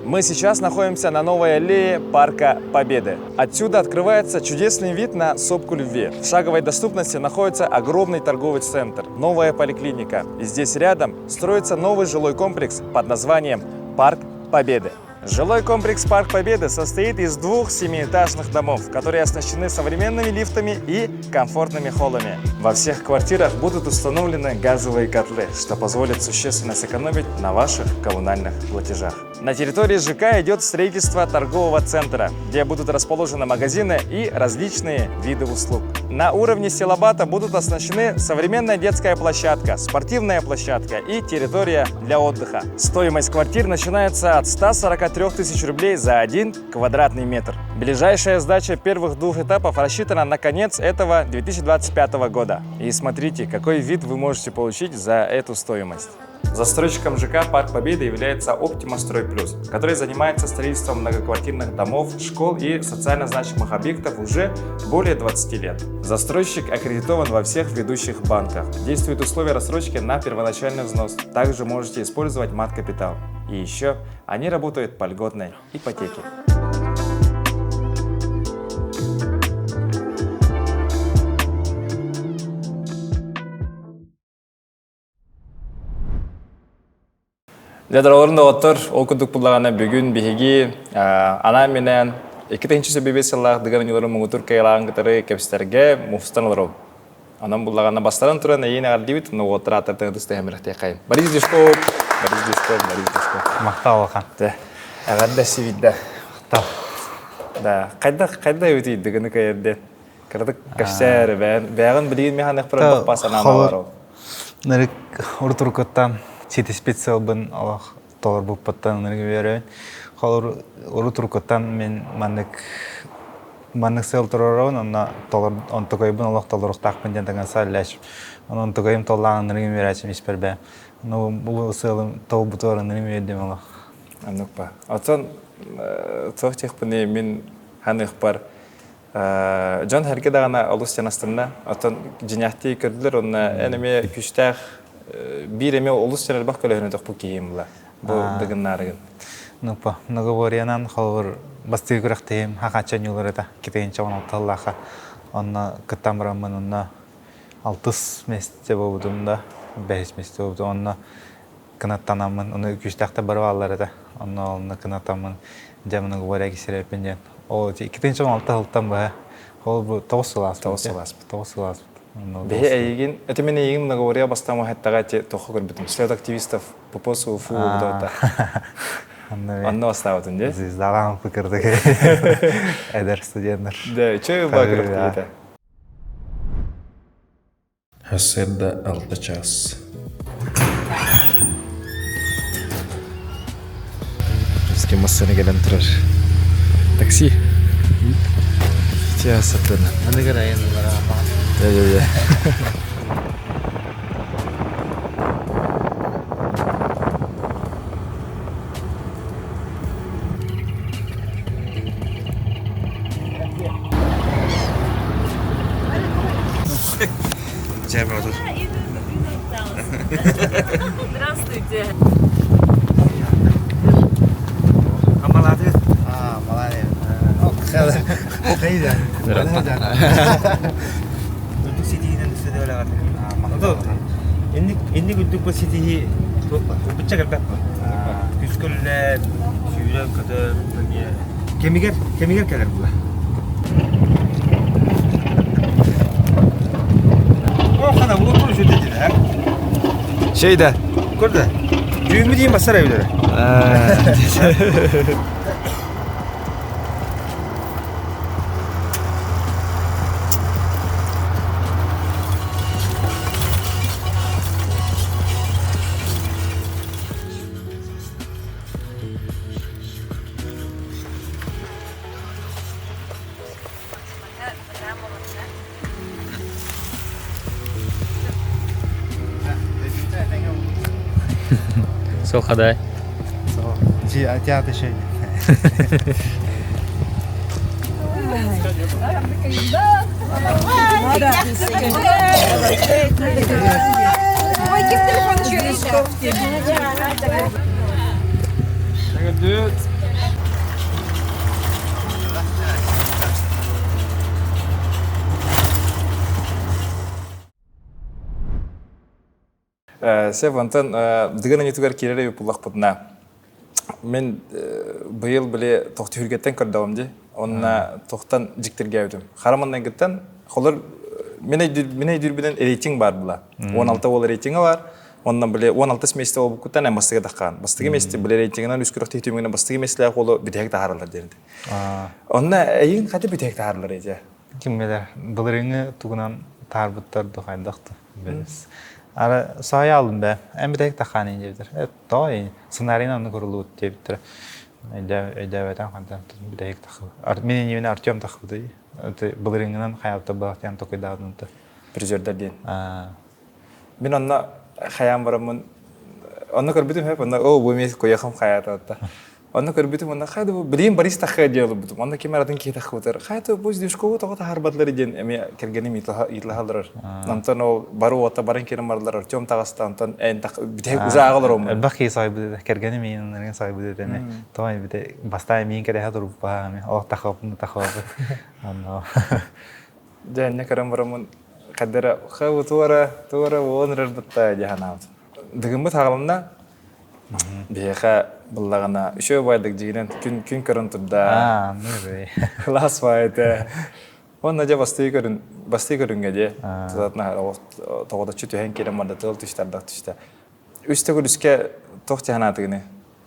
Мы сейчас находимся на новой аллее Парка Победы. Отсюда открывается чудесный вид на сопку любви. В шаговой доступности находится огромный торговый центр, новая поликлиника. И здесь рядом строится новый жилой комплекс под названием Парк Победы. Жилой комплекс Парк Победы состоит из двух семиэтажных домов, которые оснащены современными лифтами и комфортными холлами. Во всех квартирах будут установлены газовые котлы, что позволит существенно сэкономить на ваших коммунальных платежах. На территории ЖК идет строительство торгового центра, где будут расположены магазины и различные виды услуг. На уровне Селобата будут оснащены современная детская площадка, спортивная площадка и территория для отдыха. Стоимость квартир начинается от 143 тысяч рублей за один квадратный метр. Ближайшая сдача первых двух этапов рассчитана на конец этого 2025 года. И смотрите, какой вид вы можете получить за эту стоимость. Застройщиком ЖК «Парк Победы» является «Оптима Строй Плюс», который занимается строительством многоквартирных домов, школ и социально значимых объектов уже более 20 лет. Застройщик аккредитован во всех ведущих банках. Действуют условия рассрочки на первоначальный взнос. Также можете использовать мат-капитал. И еще они работают по льготной ипотеке. Дьэ, доролорун доҕоттор, ол курдук буллаҕына бүгүн биһиги анаан-минээн 2005 сыллаах Дыгын оонньууларын муҥутуур кыайыылааҕын кытары кэпсэтэргэ мустан олоробут. Онон буллаҕына бастаран туран эйиин эҕэрдиибит, уонна уолаттар ааттартан ытыс тэһэмирэхтиэххэйин. Борис Дюшков! Борис Дюшков, Борис Дюшков. Махтал улахан. Дьэ, эҕэрдэ сибидда. Махтал. Да, хайдах хайда эбитий Дыгыны кыайар диэн? Кыратык кэпсээр, бэйэҕин билигин миэхэ анах бас санаан Холор Нарык урутурукуттан ситиспит сыалбын олох толорбуппуттан ынырык үөрөбүн. Холор урутурукуттан мин маннык маннык сыал туруорабын, онно толор онтукайбын олох толоруохтаахпын диэн таҥаса үллээччим. Онон онтукайым толлаан ынырыгым үөрээччим испэр бэйэм. Ну бу сыалым толбутугар ынырыгым үөрдүм олох. Оннук ба. Оттон туох диэхпиний мин ханыахпар Дьон сэргэ даҕаны олус дьаныстанна. Оттон дьиҥнээхтии көрдүлэр уонна эн эмиэ күүстээх биир эмиэ олус элбэх көлөһүнү тохпут киһим була. Бу дыгыннаарыгын. Нупа, наговориянан холобур бастыы күрэхтэһиим хахача ньуулар это китайынча он алталлааха. Онно кыттан бараммын онно алтыс месте буолбутум да, бэһис месте буолбутум. Онно кынаттанаммын, ону күүстээхтэр бары бааллар этэ. Онно онно кынаттаммын дьэ многоборье кисирэппин диэн. Ол 2016 сылтан быһа ол бу 9 сыл ааспыт. 9 сыл ааспыт. 9 сыл ааспыт. Биһи эйигин, это мен эйигин многоборье бастаан уһаттаҕа эти тохо көрбүтүм. Слет активистов ППС УФУ бутаута. Онно бастаабытын дии. Звездалаан кырдык эдэр студенттар. Да, үчүгэй баа Сарсыарда алта чаас С кем массыына кэлэн турар такси Сатана. Да-да-да. Здравствуйте. Амалады. А, молодец. Хайда. Үрдүк ситиһинэн Инник инник үрдүк бу ситиһи бычча кэлбэт Күскөллэн, сүүрэн көтөн, кэмигэр кэмигэр кэлэр була. О, хана бу отур үчү дедилер. Şeyde. Көрдө. Дүйүмү дейин басар эбилер. Сол хадай. Театр şey. Ой, ким телефон еще? Сөп, онтон Дыгын аньытыгар киирэр эбит буллахпытына, мен быйыл били тохтүһүргэттэн көрдөҕүм дии. Онна тохтан дьиктиргээбитим. Хара маннайгыттан холор мен өйдүүрбүнэн рейтинг бар була. 16 ол рейтинга бар. Оннан били 16 миэстэ буолбуккуттан эн бастыгы таххаан. Бастыгы миэстэ били рейтингынан үс күрэх түмүгүнэн бастыгы миэстэлээх уолу бүтэһик таһаараллар диэн. Онно эйигин хаты бүтэһик таһаараллар эти? Ким билэр, былырыыҥҥы тугунан таарбыттар да хайдах да билэс. Ара саайа алдым бэ. Эн бүтэһик таххаан ин диэбиттэр. Э, тоҕо сценарийын оннук уруллубут диэбиттэр. Өйдөөбөтөн хантан бүтэһик таххыбыт. Мин иннибинэ Артем таххыбыт. Былырыыҥҥынан хайаабыта баахтыйан токуйдаабытын Призердэр диэн. Мин онно хайаан бараммын онно көрбүтүм хөп онно оо бу эмиэ куйахам хайаата Онно көрбүтүм онно хайда бу билигин Борис тахха диэ олорбутум. Онно ким аратын киһи таххыбытар. Хайда бу Дюшкову тоҕо таһаарбатылар диэн эмиэ кэргэним ыйыталаһаллар. Онтон ол бары уота баран киирэн бардылар. Артем таҕыста онтон эн бүтэһик узааҕа олороммун. Элбэх киһи сойбут кэргэним иин сойбут этэ Тоҕо бите бастаан миин кэрэһэ турбуппаһа олох таххаппын таххаппын. Онно Дьэ иннэ көрөн бараммын хайдара ха бу туора туора буолан эрэр бытта дии санаабытым. Дыгыммыт хаҕаланна Биһиэхэ буллаҕына үчүгэй убайдык дьиҥинэн күн күн көрөн турда. Аа, нырый. Кылаас баайыта. Уонна дьэ бастыы көрүн бастыы көрүҥҥэ дьэ тутатына тоҕоточчу түһэн киирэн барда тыал түстэ ардах түстэ. Үс төгүл үскэ туох дии санаатыгыный?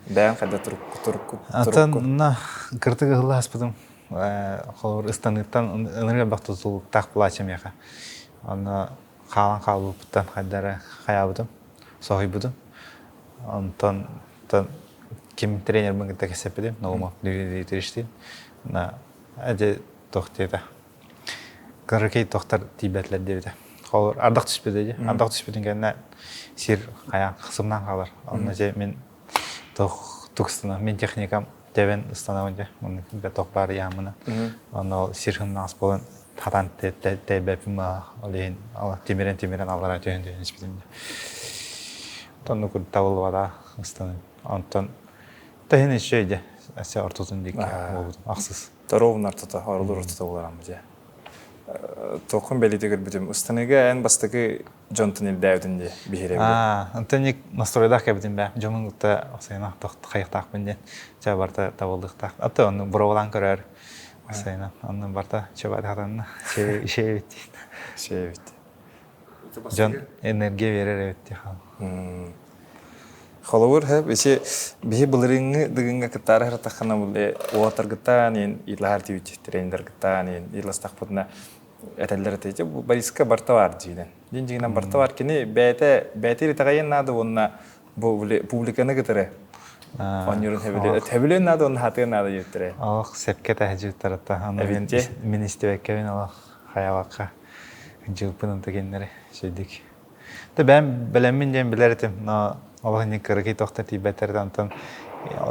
Бэйэҥ хайда турукку турукку Атын на кыртык ыһылла аспытым. Холобур ыстаныыттан ынырык элбэх тутулуктаах плача миэхэ. Онно хаалан хаалбыппыттан хайдары хайаабытым, соһуйбутум. Онтон ким тренербин кытта кэпсэппитим, Наумов Дмитрий Дмитриевичтиин. На эти туох диэтэ кыракый тохтор тиийбэтилэр диэбитэ. Холобур, ардах түспүтэ дии. Ардах түспүтүн кэннэ сир хайаан сымнаан хаалар. Онно дьэ мин туох тукстана мин техникам тэбэн ыстанабын дьэ. Онно тох баар яамына. Онно сир хымнаҕас буолан хатан тэйбэппин ол иһин тимирэн тимирэн аллара түһэн түһэн испитим дьэ. Онно табыллыбата ыстаным. Онтон таһын еще дьэ әсэ ортотун диэки буолбутум ахсыс. Торовун ортото, орулур ортото буолараммы дьэ. Туоххун бэлиэтии көрбүтүм. Ыстаныыга эн бастакы дьонтон ирдээбитин дии биһирэбилэ. Аа, онтон ник настройдаах кэбитим бээ. Дьомун кытта осайна хайыктаахпын диэн. Ча барта табыллыктаах. Аты онну боровалаан көрөр. Осайна онну барта чаба хатанна. Шеебит. Шеебит. Дьон энергия берер эбит дии хаал. Холобур, хэп ичи биһи былырыыҥҥы дыгыҥҥа кыттаары сырыттаххына бу уолаттаргыттаан иин иилаһар тиибит тренердаргыттаан иин ииластахпытына этэллэр этэ бу Бориска барта бар дьиинэн. Дин дьиҥинэн барта бар кини бэйэтэ бэйэтэ итэҕэйиэн наада уонна бу публиканы кытары оонньуурун хэбилиэн наада уонна хатыан наада диэбиттэрэ. Олох сепке тэһдьиттарата. Аны мин истибэккэбин олох хайабакка дьылпын ынта киннэри шейдик. Тэ бэм бэлэммин диэн билэр этим, но олох инник кыракый тохтон тиийбэттэр онтон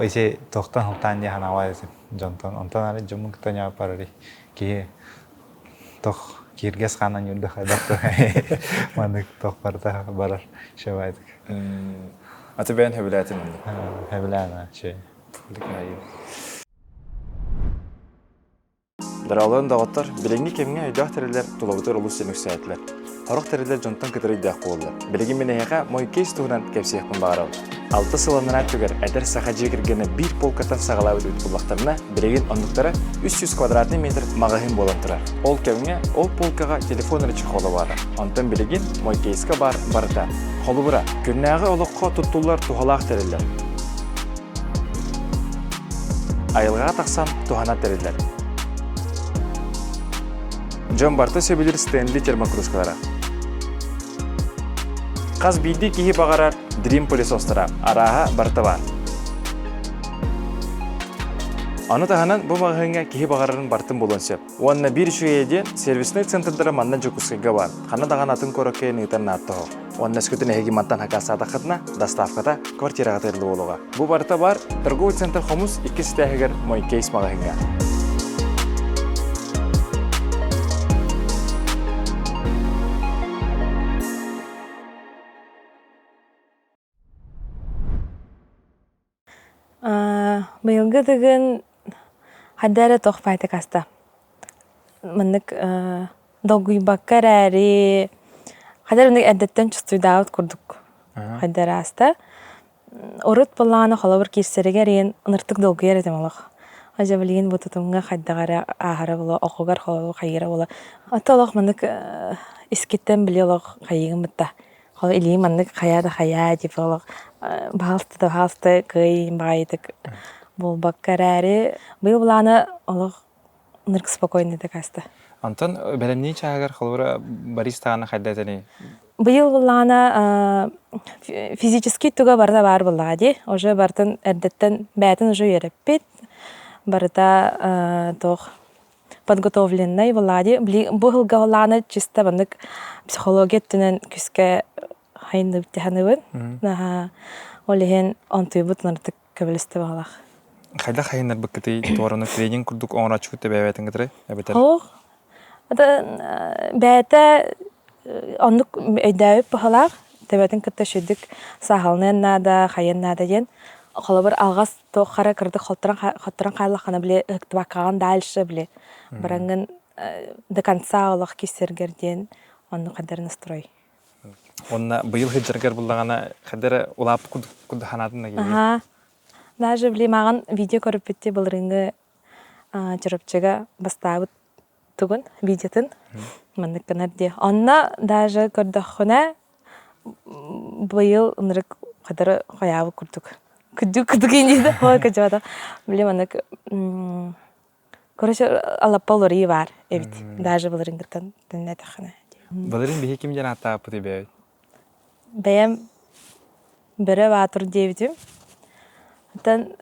ити тохтон халтаан диэн ханаабат этим дьонтон. Онтон ары дьоммун кытта ньаап барар киһи тох кииргэс хаанан юрда хайдах маннык тох барда барар шебайдык. Аты бэйэн хөбүлээтим оннук. Хөбүлээн шей. Дорооболорун доҕоттор, билиҥҥи кэмҥэ өйдөөх тэриллэр тулабытыгар олус үксээтилэр. Сорох тэриллэр дьонтон кытары өйдөөх буоллулар. Билигин мин эһиэхэ Мойкейс туһунан кэпсиэхпин баҕарабын. Алта сыл анараа өттүгэр эдэр саха дьиэ кэргэнэ биир полкаттан саҕалаабыт эбит буоллахтарына, билигин оннуктара 300 квадратный метр маҕаһыын буолан турар. Ол кэмҥэ ол полкаҕа телефон эрэ чехола баара. Онтон билигин Мойкейска баар барыта. Холобура, күннээҕи олоххо туттуллар туһалаах тэриллэр. Айылҕаҕа тахсан туһана тэриллэр. Дьон барыта сөбүлүүр Стэнли термокружкалара. Хас биирдии киһи баҕарар Dream пылесостара арааһа барыта баар. Ону таһынан бу маҕаһыыҥҥа киһи баҕарарын барытын булуон сөп. Уонна биир үчүгэйэ диэн сервисный центрдара манна Дьокуускайга баар. Ханна даҕаны атын куоракка ыытар наадта суох. Уонна өскөтүн эһиги мантан хакаастаатаххытына, доставката квартираҕа тыырыллы буолуоҕа. Бу барыта баар торговый центр Хомус иккис этээһигэр Мой Кейс маҕаһыыҥҥа. Быйылгы Дыгын хайда эрэ туох баайдык ааста. Маннык долгуйбакка эрээри, хайда эрэ эрдэттэн чувствуйдаабыт курдук. Хайда эрэ ааста. Урут былаана холобур киирсэригэр иэн ыныртык долгуйар этим олох. Дьэ билигин бу тутумҥа хайдах эрэ ааһара буолуо, оҕугар холобур хайыыра буолуо. Ата олох маннык искиттэн били олох хайыыгын бытта. Ол илиим маннык хайаа да хайаа типа олох баһаалыста да баһаалыста кыайыым баҕайытык буолбакка эрээри быйыл былаана олох ынырык спокойнайдык ааста. Онтон бэлэмнии чааһыгар холобура Борис даҕаны хайда этэний? Быйыл былаана физический туга барыта баар буоллаҕа дии. Уже барытын эрдэттэн бэйэтин уже үөрэппит. Барыта туох подготовленнай буоллаҕа дии. Бу сылга буоллаҕына чисто маннык психология өттүнэн күүскэ хайынныбыт дии саныыбын. Наһаа ол иһин онтуйбут ынырытык көмөлөстө баҕалаах. Хайдах хайыннарбыккытый туораны тренинг курдук оҥорооччугут бэйэбэтин кытары эбэтэр Суох. Бэйэтэ оннук өйдөөбүт быһалаах, төбөтүн кытта үчүгдүк сааһыланыан наада, хайыан наада диэн. Холобур, алҕас туох хара кырдык хотторон хааллаххына били ыһыктыбаккаҕын дальше били бараҥҥын до конца олох киирсэргэр диэн оннук хайдары настрой. Уонна быйыл сылдьаргар буллаҕына хайда эрэ улааппыт курдук курдук санаатын да киирии. Аһаа. Даже били мааҕын видео көрүппүттүү былырыыҥҥы Чурапчыга бастаабыт тугун видеотын маннык гынар дии. Онно даже көрдөххүнэ быйыл ынырык хадары хайаабыт курдук. Күдүк кудук инниде ой кыдьыбата. Били маннык короче алаппа уларыйыы баар эбит. Даже былырыыҥҥыттан тэннэтэххинэ. Былырыын биһи ким диэн ааттаабыппытый бэйэбит? Бэйэм Бөрө Баатыр диэбитим. Оттон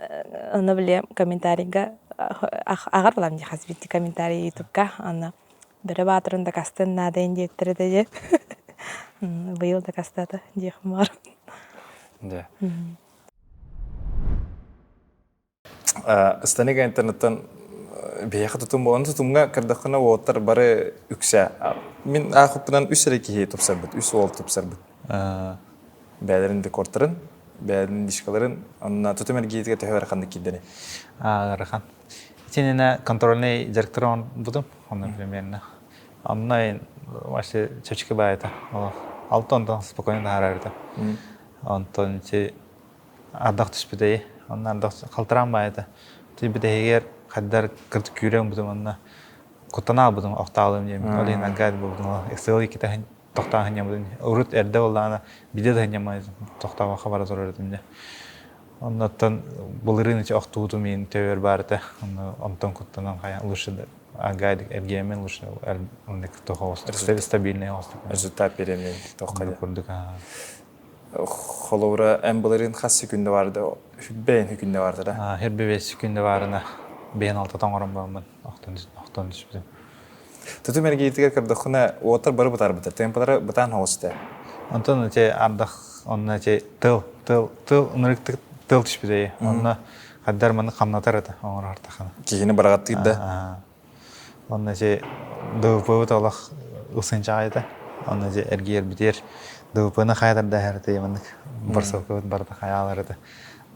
ону били комментарийга аҕар булам дии хас биирдии комментарий ютубка онно Бөрө Баатырын дакастыан наадайын диэбиттэрэ да дьэ быйыл дакастаата диэхпин баҕарабын. Дьэ. Станига интернеттан биһиэхэ тутум буолан тутумҥа көрдөххүнэ уолаттар бары үксэ мин аахыппынан үс эрэ киһи тупсарбыт, үс уол тупсарбыт. Бэйэлэрин декортарын, бэйэлэрин дискаларын, онно тутум эргиитигэр төһө ыараханнык киирдэний? Ыарахан. Итиннэ контрольный директор оҥорбутум, онно примерно. Онно вообще чэпчэки баайта. Алта онтон спокойно таһаарар этэ. Онтон ити ардах түспүтэй. Онно ардах халтараан баайата. Тиийбитэһигэр хайдар кырдьык күүрэн бутум онно куттана албытым охтаалым диэн. Ол иһин аргаат буолбутум. Ыксыал иккитэ тохтоон сынньаммытым. Урут эрдэ буоллаҕына биирдэ да сынньаммай тохтообокко бара турар этим дьэ. Оннуттан былырыын ичи охтубутум иин төбөр баар этэ. Онно онтон куттанан хайа лучше аргаайдык эргиэмин лучше оннук стабильный оҕостук. Результат беремин тохха курдук. Холобура, эн былырыын хас секүндэ баарда? Хүббэйин хүкүндэ баарда да? Хэрбэ бэс секүндэ баарына бэйэн алта тоҥорон бараммын охтон охтон түспүтүм. Тутум эргиитигэр көрдөххүнэ, уоттар бары бытаарбыттар. Темпалара бытаан соҕус этэ. Онтон ити ардах онно ити тыл тыл тыл ынырыктык тыл түспүтэ. Онно хаддар маны хамнатар этэ оҥорор тахана. Киһини бараҕаттыыр да. Онно ити ДВП-быт олох ылсынчаҕай этэ. Онно ити эргийэрбитигэр ДВП-ны хайа тардаһар этэ маннык барсалкабыт барыта хайаалар этэ.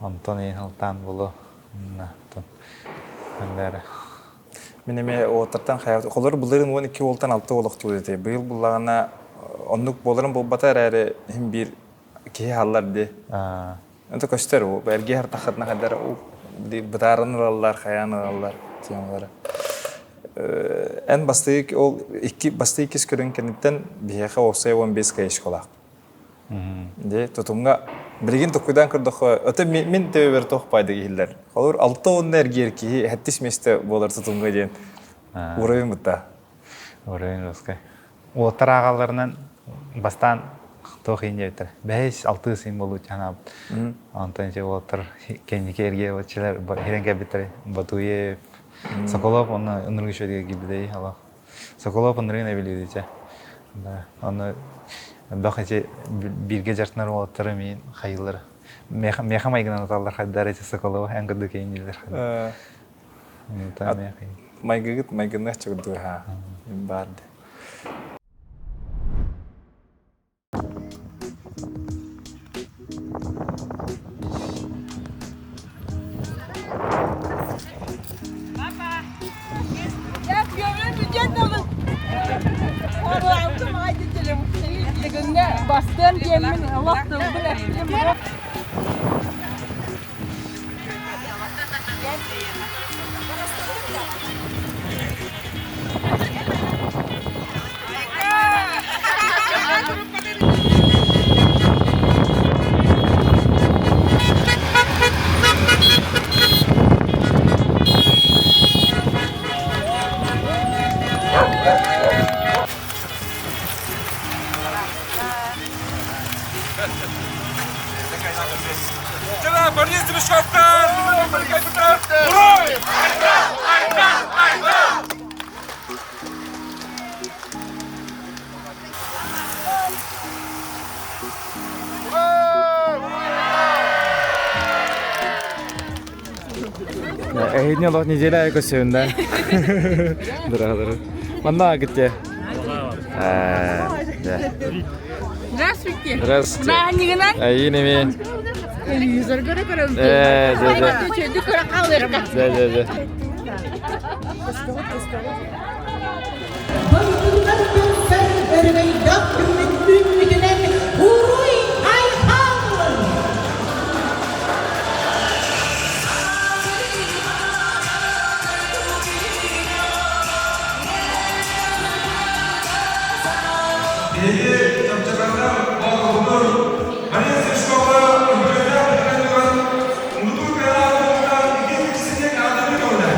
Онтон иһин алтаан буолуо. Онтон эрэ. Мин эмиэ уолаттартан хайа холор былырыын 12 уолтан 6 уол охтубут этэ. Быйыл буллаҕына оннук буоларын буолбата эрээри иһин биир киһи хааллар дии. Это көстөр, эргиэ хартаххытына хайдар бытааран ылаллар, хайаан ылаллар темалара. Эн бастыйык ол икки бастыйык иккис көрүҥ кэнниттэн биһиэхэ уопсай 15 каечкалаах. Де тутумга билигин токуйдаан көрдөххө, өтө мин төбөбөр туох пайда киһиллэр. Холобур алта уонна эргиэр киһи хэттис миэстэ буолар тутумга диэн уровень бытта. Уровень жесткай. Уолаттар ааҕалларынан бастаан туох иһин диэбиттэр. Бэһис, алтыс иһин буолуо санаабыт. Онтон ити уолаттар кэнники эргиэ хирэн кэлбиттэр. Батуев, Соколов онно ынырык үчүгэйгэ киирбитэй олох. Соколов ынырыгын эбилиэдичэ. Да, онно бөх ити бииргэ дьартынар уолаттары миин хайыылар. Меха майгынан аталлар хайдар ити Соколова эн курдук иһин дииллэр. Майгыгыт майгынныах чугурдуга ха баар Бастыам диэммин олох тылбын эттим. Эһиги олох неделя айы көсөбүн да. Дыра дыра. Манна гитте. Здравствуйте. Здравствуйте. Бырааһынньыгынан. Айын эми. Телевизор көрө көрөм. Э, дьэ, дьэ. Чөйдүк көрө хаалыарга. Дьэ, дьэ, дьэ. Дойдутугар түмсэн өрөгөйдөөх күммүт үүммүтүнэн уруй айхал! Биһиги чапчаканнар оҕолорбутун Мария Стручкова үбүлүөйдээх бырайыагын муҥутуур кыаҕа туһунан итии-истиҥник аҕалбыт көҕүлэ.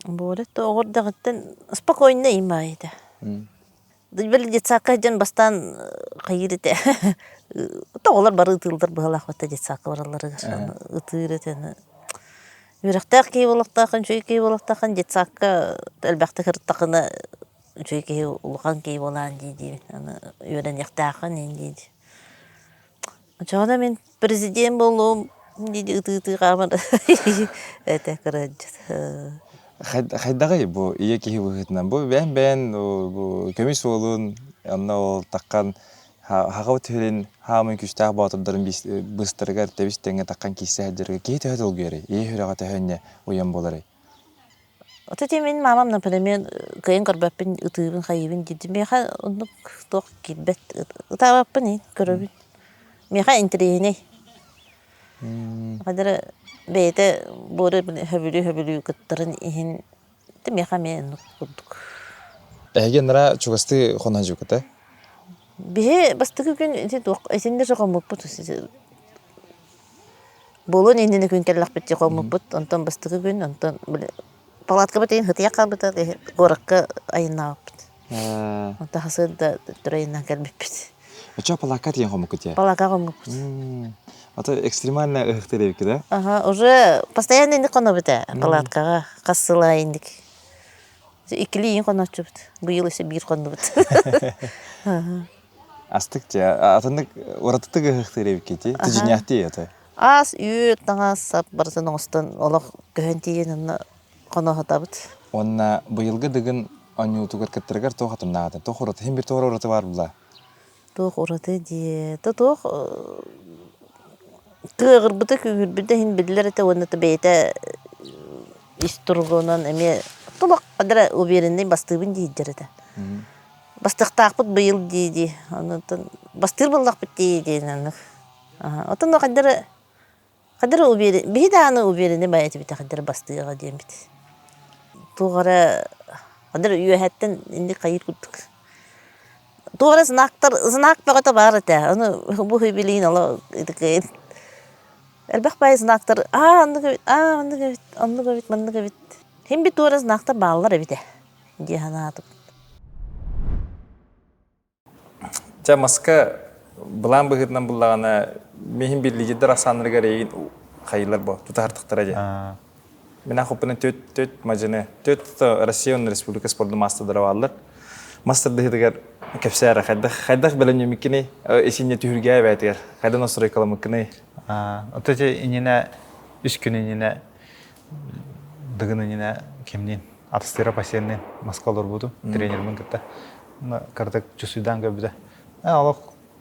Буолат оҕо эрдэҕиттэн спокойно имаайда. Били детсадка сылдьан бастаан хайыыр этэ оҕолор бары ытыыллар быһалаах батта детсадка баралларыгар ытыыр этэ үөрэхтээх киһи буолуохтааххын үчүгэй киһи буолуохтааххын детсадка элбэхтик ырыттаххына үчүгэй киһи улахан киһи буолаан дии диибин аны үөрэниэхтээххин иһин дии Оччоҕуна мин президент буолуом дии ытыы-ытыы хаамар этэ кырдьыт. Хайдаҕый бу ийэ киһи быһыытынан? Бу бэйэн-бэйэн бу көмүс уолун, онно ол таххан хаҕабыт түһэрин хаамын күүстээх боотурдарын быыстарыгар тэбис тэҥҥэ таххан киирсэ сылдьарга киһи төһө долгуйарый? Ийэ сүрэҕэ төһө инньэ уйан буоларый? Вот ити мин мамам, например, кыайан көрбөппүн, ытыыбын, хайыыбын диирдим. Миэхэ оннук туох киирбэт, ытаабаппын көрөбүн. Миэхэ интэриэһинэй. Хадара бэйэтэ буора хөбүлүү-хөбүлүү кыттарын иһин ити миэхэ эмиэ оннук курдук. Эһиги анараа чугастыы хоно сылдьыбыккыт Биһи бастакы күн ити туох итиннэ хоммуппут Буолуон иннинэ күн кэллэхпит хоммуппут, онтон бастакы күн, онтон били палаткабыт иһин сытыйа хаалбыта, куоракка айаннаабыппыт. Онтон хасыарда төттөрү айаннаан кэлбиппит. Оччо палаакка тиийэн хоммуккут дии? Палаакка хоммуппут. А то экстремально ыһыктыр эбикки да? Ага, уже постоянно инник хонобут ээ палаткаҕа хас сыл аайы инник. Иккилии иин хонооччубут. Быйыл өссө биир хоннубут. Астык дьэ, атыннык уратытык ыһыахтыыр эбиккити, тижинээхтии это. Ас, үүт, таҥас, сап барытын оҥостон олох көһөн тиийэн онно хоноһотабыт. Уонна быйылгы Дыгын оонньуутугар кыттарыгар туох атыннаата? Туох ураты? Хин бир туох ураты баар була? Туох ураты дии? Туох кыаҕырбыта, күүһүрбүтэ иһин биллэр этэ уонна бэйэтэ ис туругунан эмиэ тулах хадара уверенный бастыыбын диирдэр этэ. Бастыахтаахпыт быйыл дии-дии, онтон бастыыр буоллахпыт дии-дии оннук. Оттон хайдары хайдары уверен биһи даҕаны уверены бай этибит хайдары бастыаҕа диэммит. Туох эрэ хайдары үөһэттэн инник хайыыр курдук. Туох эрэ знактар знак бөҕөтө баар этэ. Ону бу билигин оло итикейин элбэх баай знактар аа оннук эбит, аа оннук эбит, оннук эбит, маннык эбит. Хим би туора знактар бааллар эбит ээ дии санаатым. Чэ, маска былаан быһыытынан буллаҕына, миһин бир лидердэр ахсааннарыгар эйигин хайыылар бо, тутаһартахтара дии. Мин ахоппунан төт төт мадьыны, төт Россия уонна республика спорду маастардара бааллар. Мастардыһытыгар кэпсээрэ хайдах хайдах бэлэмнэммиккиний? Исинне түһүлгэ эбээтигэр хайдан настройкаламмыккыный? Ото те иннинэ үс күн иннинэ Дыгын иннинэ кимниин Атастыыра Пасенныын Москва олорбутум тренермин кытта. Кыратык чувствуйдаан көрбүтэ. Олох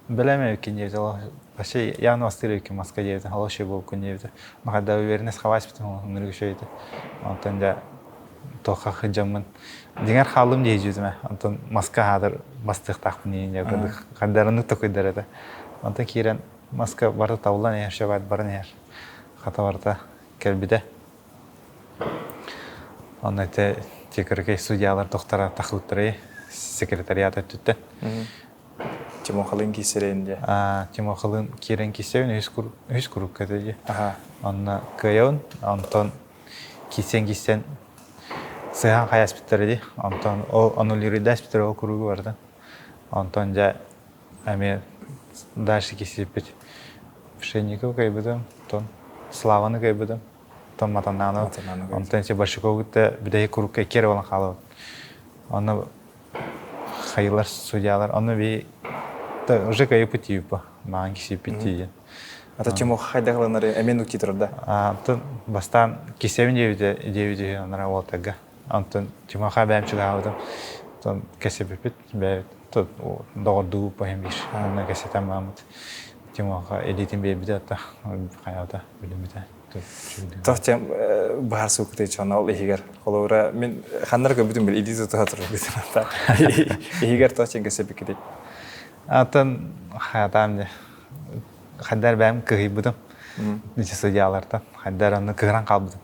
бэлэм эбиккин диэбитэ. Олох вообще явно бастыыр эбиккин Москва диэбитэ. Олох үчүгэй буолбуккун диэбитэ. Хайда уверенность хабааспытым ынырык үчүгэй этэ. Онтон дьэ туохха сылдьаммын дьиҥэр хааллым дии дьиэтим ээ. Онтон Москва аһаатар бастыахтаахпын диэн дьэ хайдарыннык токуйдар этэ. Онтон киирэн Москва барыта табыллан иһэр, шабаат баран иһэр. Хата барыта кэлбитэ. Онно ити тикырыкай судьялар тохтара тахлыттарай секретариат өттүттэн. Тимохалыын киирсэрин дии. Тимохалыын киирэн киирсэбин үһүс курукка этэ дии. Онно кыайабын. Онтон киирсэн-киирсэн сыһан хайаспыттара дии. Онтон ол аннулируйдаспыттара ол куругу барытын. Онтон дьэ эмиэ дальше киирсиппит. Пшенников кыайбытым, онтон Славаны кыайбытым, онтон Матананов, онтон ити Большакову кытта бүтэһик курукка икки эрэ буолан хаалабыт. Онно хайылар судьялар, онно би уже кыайыппыт тиийбиппа, маҕан кисииппит тиийэн. Ата Тимоха хайдах ылынары эмиэ нуктии турар да? Онтон бастаан кисэбин диэбитэ диэбит үһү анараа уолтарга. Онтон Тимоха бэйэм чугаһаабытым. Онтон кэсэппиппит бэйэбит доҕордуу поһин биир. Онно кэсэтэн бааммыт. Тимоха илиитин биэрбитэ ата хайаата билиммитэ. Тох тем баһар суукутай чон ол иһигэр. Холобура мин ханнар көрбүтүм бил илии тутуха турбут. Иһигэр тох чен кэсэппиккитий. Атын хайатаам де хайдар бэйэм кыһыйбытым. Ниче судьялартан хайдар онно кыһыран хаалбытым.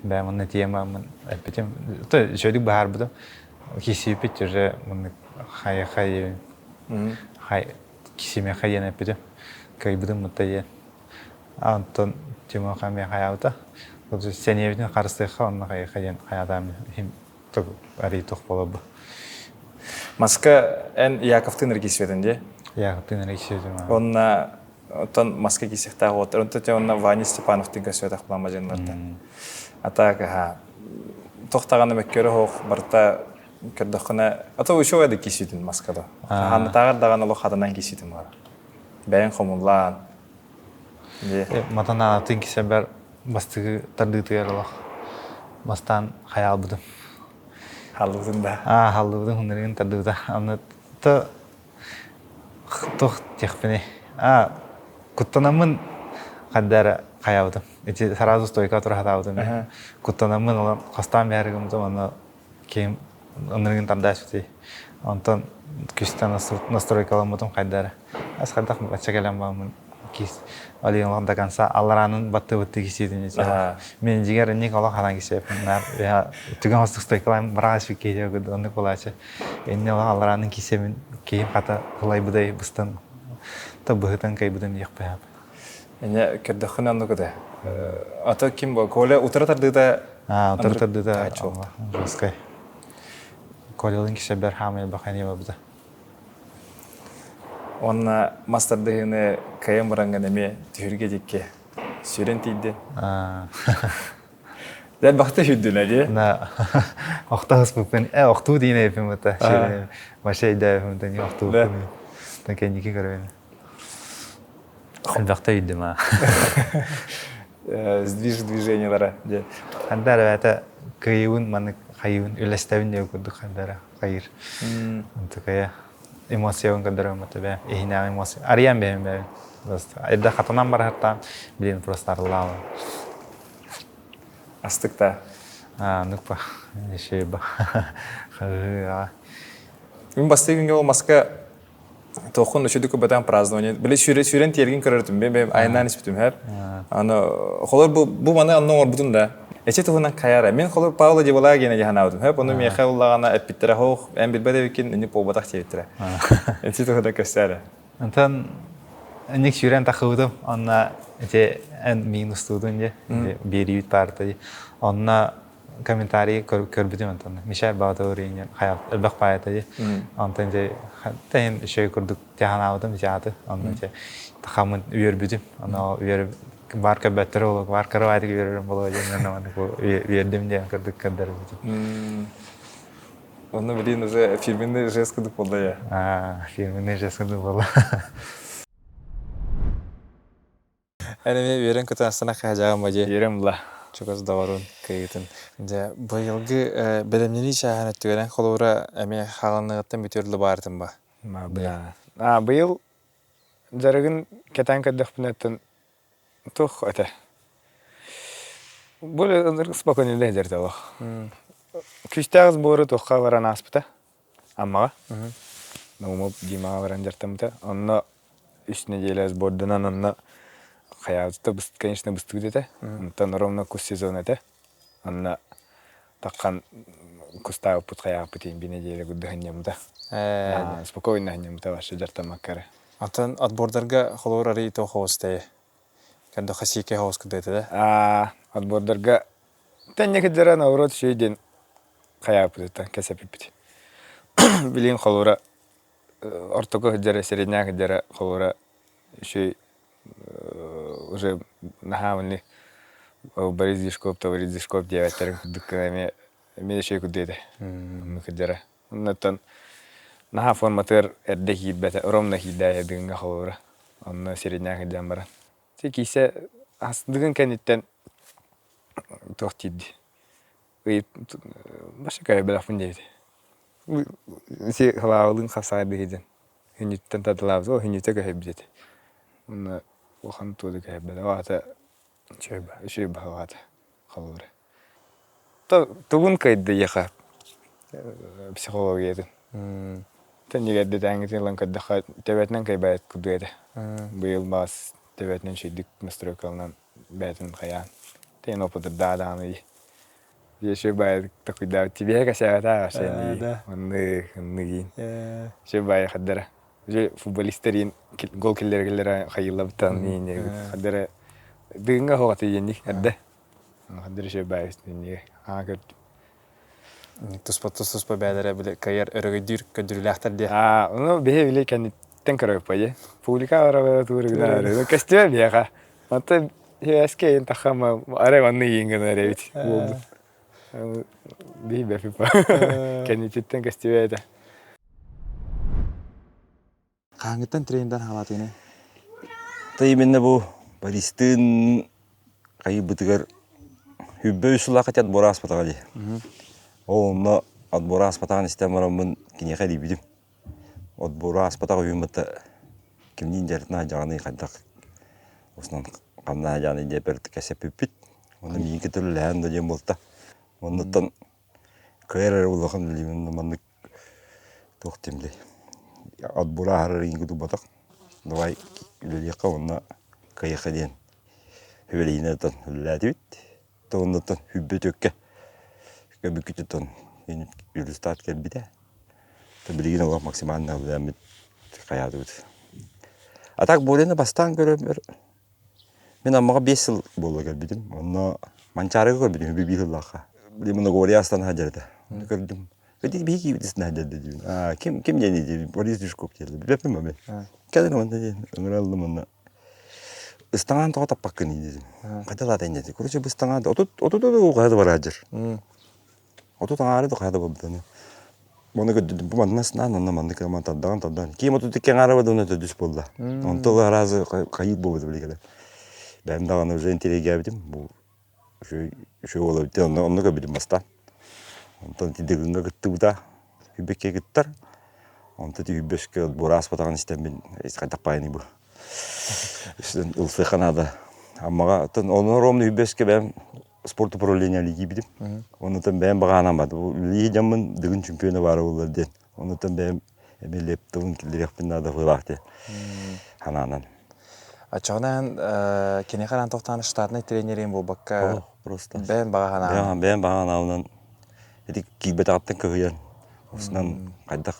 Бэйэм онно тиэмаммын эппитим. То үчүгүйдүк быһаарбытым. Кисииппит уже муннук хайа хай хай кисимиэхэ диэн эппитим. Кыайбытым мытта диэн. Онтон Тимоха эмиэ хайаабыта. Сэниэбитин харыстыахха онно хайыха диэн хайаатаам иһим арый туох буолар Маска эн Яковтыын эргийсибэтин дии? Яковтыын эргийсибэтим. Онна оттон маска киисэхтээх уоттар. Онтон те онна Ваня Степановтыын көсүөтэх буолан мадьыннарда. А так аха тохтаҕаны мөккөрө хоох барыта көрдөххүнэ а то еще да кииситин маскада. Хаһааннатааҕар даҕаны олох хатанан кииситин бара. Бэйэҥ хомуллаан. Матанаатын кисэбэр бастыгы тардыытыгар олох бастаан хайаалбытым. Халлыбытын да. Аа, халлыбытын хуннарыгын тардыбыта. Аны то туох диэхпиний? Аа, куттанаммын хаддара хайаабытым. Ити сразу стойка тура хатаабытым. Куттанаммын олом хастаан бэһэргимтим онно ким ынырыгын тардааспытый. Онтон күстэн настройкаламмытым хайдара. Ас хайдах бачча кэлэн бааммын кис олиын до конца аллараанын баттыбытты кисиитин Мен дьигэр инник олох ханаан кисиэппин түгэн хостук стойкалаан бараас киһи оннук булаачы. Инни олох аллараанын кисиэмин киһим хата ылайбыдай быстан та быһытан кайбытым диэхпэ. Эне көрдөххүнэ оннук этэ. Ата ким бу Коля утары тардыыта Аа, утары тардыыта жесткай. Колялын кисэбэр хаамай бахани бабыта. Уонна мас тардыһыыны кыайан бараҥҥын эмиэ түһүргэ дикки сүрэн тиийди. Дэн бахта сүүрдүнэ дии. На охтоһуспуппун э охтуу диин эйпин бата. Вообще өйдөөбүм тани охтууппун. Тан кэнники көрөбүн. Элбэхтэ өйдүм аа. Сдвиж движениелара дии. Хандар эбэтэ кыайыбын маннык хайыбын үлэстэбин диэн курдук хандара хайыр. Такая эмоциябын көрдөрөм бэ иһинээҕи эмоция арыйан бэйэм бэйэм просто эрдэ хатанан барахтаан блин просто арыллаабын астык да нукпа еще ба Мин бастыы күҥҥэ ол маска Тохон үчүдүк көбөтөн празднование. Били сүүрэн тиэргин көрөртүм, бе бе айнаан испитим хэр. Аны холор бу бу маны анны оҥорбутум да. Эчи туһунан хайара. Мин холор Павло Дивалаа гена дьаһанаабытым. Хөп ону миэхэ уллаҕана эппиттэрэ хоох эн билбэт эбиккин ини буолбатах диэбиттэрэ. Эчи туһунан көстөөрө. Онтон ник сүүрэн тахыбытым. Онно ити эн миин устуутун дии. Биэриибит баарта дии. Онно комментарий көрбүтүм онтон. Мишель Баатаури хайа элбэх паайата дии. Онтон дьэ тэһин үчүгэй курдук тяханаабытым ити Онно дьэ тахаммын үөрбүтүм. Ону үөр бар көрбөттөр болуо, бар кырабаайтык үөрөрүм болуо диэн үөрдүм диэн курдук көрдөрбүтүм. Онно билигин уже фирменный жест курдук буолла я. Аа, фирменный жест курдук буолла. Эн эмиэ үөрэн-көтөн астына хаһдьаҕым бадьы. Үөрэн була. Чугас доҕорун кыйытын. Дьэ, быйылгы бэлэмнэнии чааһын өттүгэрэн холобура эмиэ хааланыгыттан бүтүөр баартын ба. А, быйыл дьарыгын кэтээн көрдөхпүнэ оттон туох этэ? Бу спокойно дьэрдэ олох. Күүстээх сбору туохха баран ааспыта? Аммаҕа. Наумов Димаҕа баран дьартаммыта. Онно үс неделя сборданан онно хайаабыта, конечно, быстыбыт этэ. Онтон ровно кус сезон этэ. Онно таххан кустаабыппыт хайаабыппыт иһин би неделя курдук сынньаммыта. Спокойно сынньаммыта вообще дьартаммакка эрэ. Атын отбордарга холобур арый то хоҕус Кэрдөххө сиикэй хоҕус курдук этэ да? Аа, отбордарга тэнньэ кыдьара наоборот үчүгэй диэн хайаабыппытыттан кэсэппиппит. Билигин холобура ортоку сылдьара, средняк сылдьара холобура үчүгэй уже наһаа маннык Борис Дьячков, Борис Дьячков диэбэттэрин курдук гына эмиэ эмиэ үчүгэй курдук этэ. Оннук сылдьара. Оннуттан наһаа форматыгар эрдэ киирбэтэ, ровно киирдээйэ дыгыҥҥа холобура. Онно средняк сылдьан баран. Ти киисэ астыгын кэнниттэн туох тиийди Башка бэлэхпин диэбит. Си халаабылыын хапсаҕайдыы диэн. Хүннүттэн тардылаабыт, ол хүннүтэ көһүйбүт этэ. Уонна улахан туоду көһүйбэтэ. Ол аата үчүгэй баһылаата холобура. Тугун кыайда ийэхэ психологиятын. Тэннигэрдэтээҥҥитин ылан көрдөххө төбөтүнэн кыайбат курдук этэ. Быйыл баҕас төбөтүнэн үчүгэйдик настройкаланан бэйэтин хайаан тэн опытырдаа даҕаны еще баайы такуйдаабыт тибиһэ кэсээбэтэ вообще онны онны еще баайы хаддара уже футболисттар иин гол киллэрэ киллэрэ хайыллабыттан хаддара дыгынга хоҕаты иэнник эрдэ хаддара еще баайы аа көрдүм туспа тус-туспа бээлэрэ били кыайар өрөгөйдүүр көрдөрүүлээхтэр диэ. Аа, ону биһи били кэнниттэн көрөппө дии. Публика барабара туурыгына көстүө биһиэхэ. Онтон сибээскэ иин таххама арай манны иин гына эрэбит буолбут. Биһи бэпипа. Кэннититтэн көстүбэ этэ. Хаһааҥҥыттан тренердэн хаалаатыгыный? Та именно бу Бористыын хайыыбытыгар хүббэ үс сыллаах хотя отбор ааспатаҕа дии. Ол онно отбор ааспатаҕын истэн бараммын киниэхэ эрийбитим. Отбору ааспатах үһүн бытта кимниин дьарытына сылдьаҕыный хайдах основном хамнаһа дьааны диэпэр кэсэппиппит. Онно миигин кытта үлэлэһэн да диэн буолта. Оннуттан кыайар эрэ улахан билимин маннык туох диэмдэй отбор ааһар эрэ кутуйбатах давай үлэлиэххэ уонна кыайыахха диэн сүбэлэһиинэн үлэлээтибит оннуттан сүүрбэ түөккэ көбүккүтүттэн результат кэлбитэ билигин олох максимально үлэлээммит хайаатыбыт а так Боряны бастаан көрөммөр Мин Аммаҕа 5 сыл буолла кэлбитим. Онно Манчаарыга көрбүтүм үбү биир сыллаахха. Били Многория астан сылдьар этэ. Онно көрдүм. Эти биһи киибит ыстан сылдьар диибин. Аа, ким ким диэний диибин. Борис Дюшков диэллэр. Билбэппин ба мен. Кэлин онно диэн ыҥыра ыллым онно. Ыстаҥаан тоҕо таппаккын диэтим. Хайда лаата диэтим. Короче, бу ыстаҥаан 30 30 хайда бараадьыр. 30 аҥаары да хайда барбытаны. Маны көрдүм, бу манна снаан, онно маннык роман тардаҕын тардаан. Киим 32 аҥаара да уонна төрдүс буолла. Онто аразы хайыыр буолбут билигин. Бэйэм даҕаны уже интириэһиргээбитим. Бу үчүгэй үчүгэй уол эбит. Онно онно көрбүтүм бастаан. Онтон ити Дыгыҥҥа кыттыбыта. Хүбэккэ кыттар. Онто ити Хүбэскэ буорааспатаҕын истэммин хайдах баайыный бу. Ылсыахха наада. Аммаҕа оттон онно ровно Хүбэскэ бэйэм спорт управление киирбитим. Оннуттан бэйэм баҕаанан бардым. Үлэлии дьаммын Дыгын чемпиона баара буоллар диэн. Оннуттан бэйэм эмиэ лептабын киллэриэхпин наада быһыылаах диэн санаанан. Оччоҕуна киниэхэ анаан тохтоон штатнай тренерин буолбакка просто бэйэм баҕа санаабынан бэйэм баҕа санаабынан ити киирбэтэҕиттэн кыһыйан осунан хайдах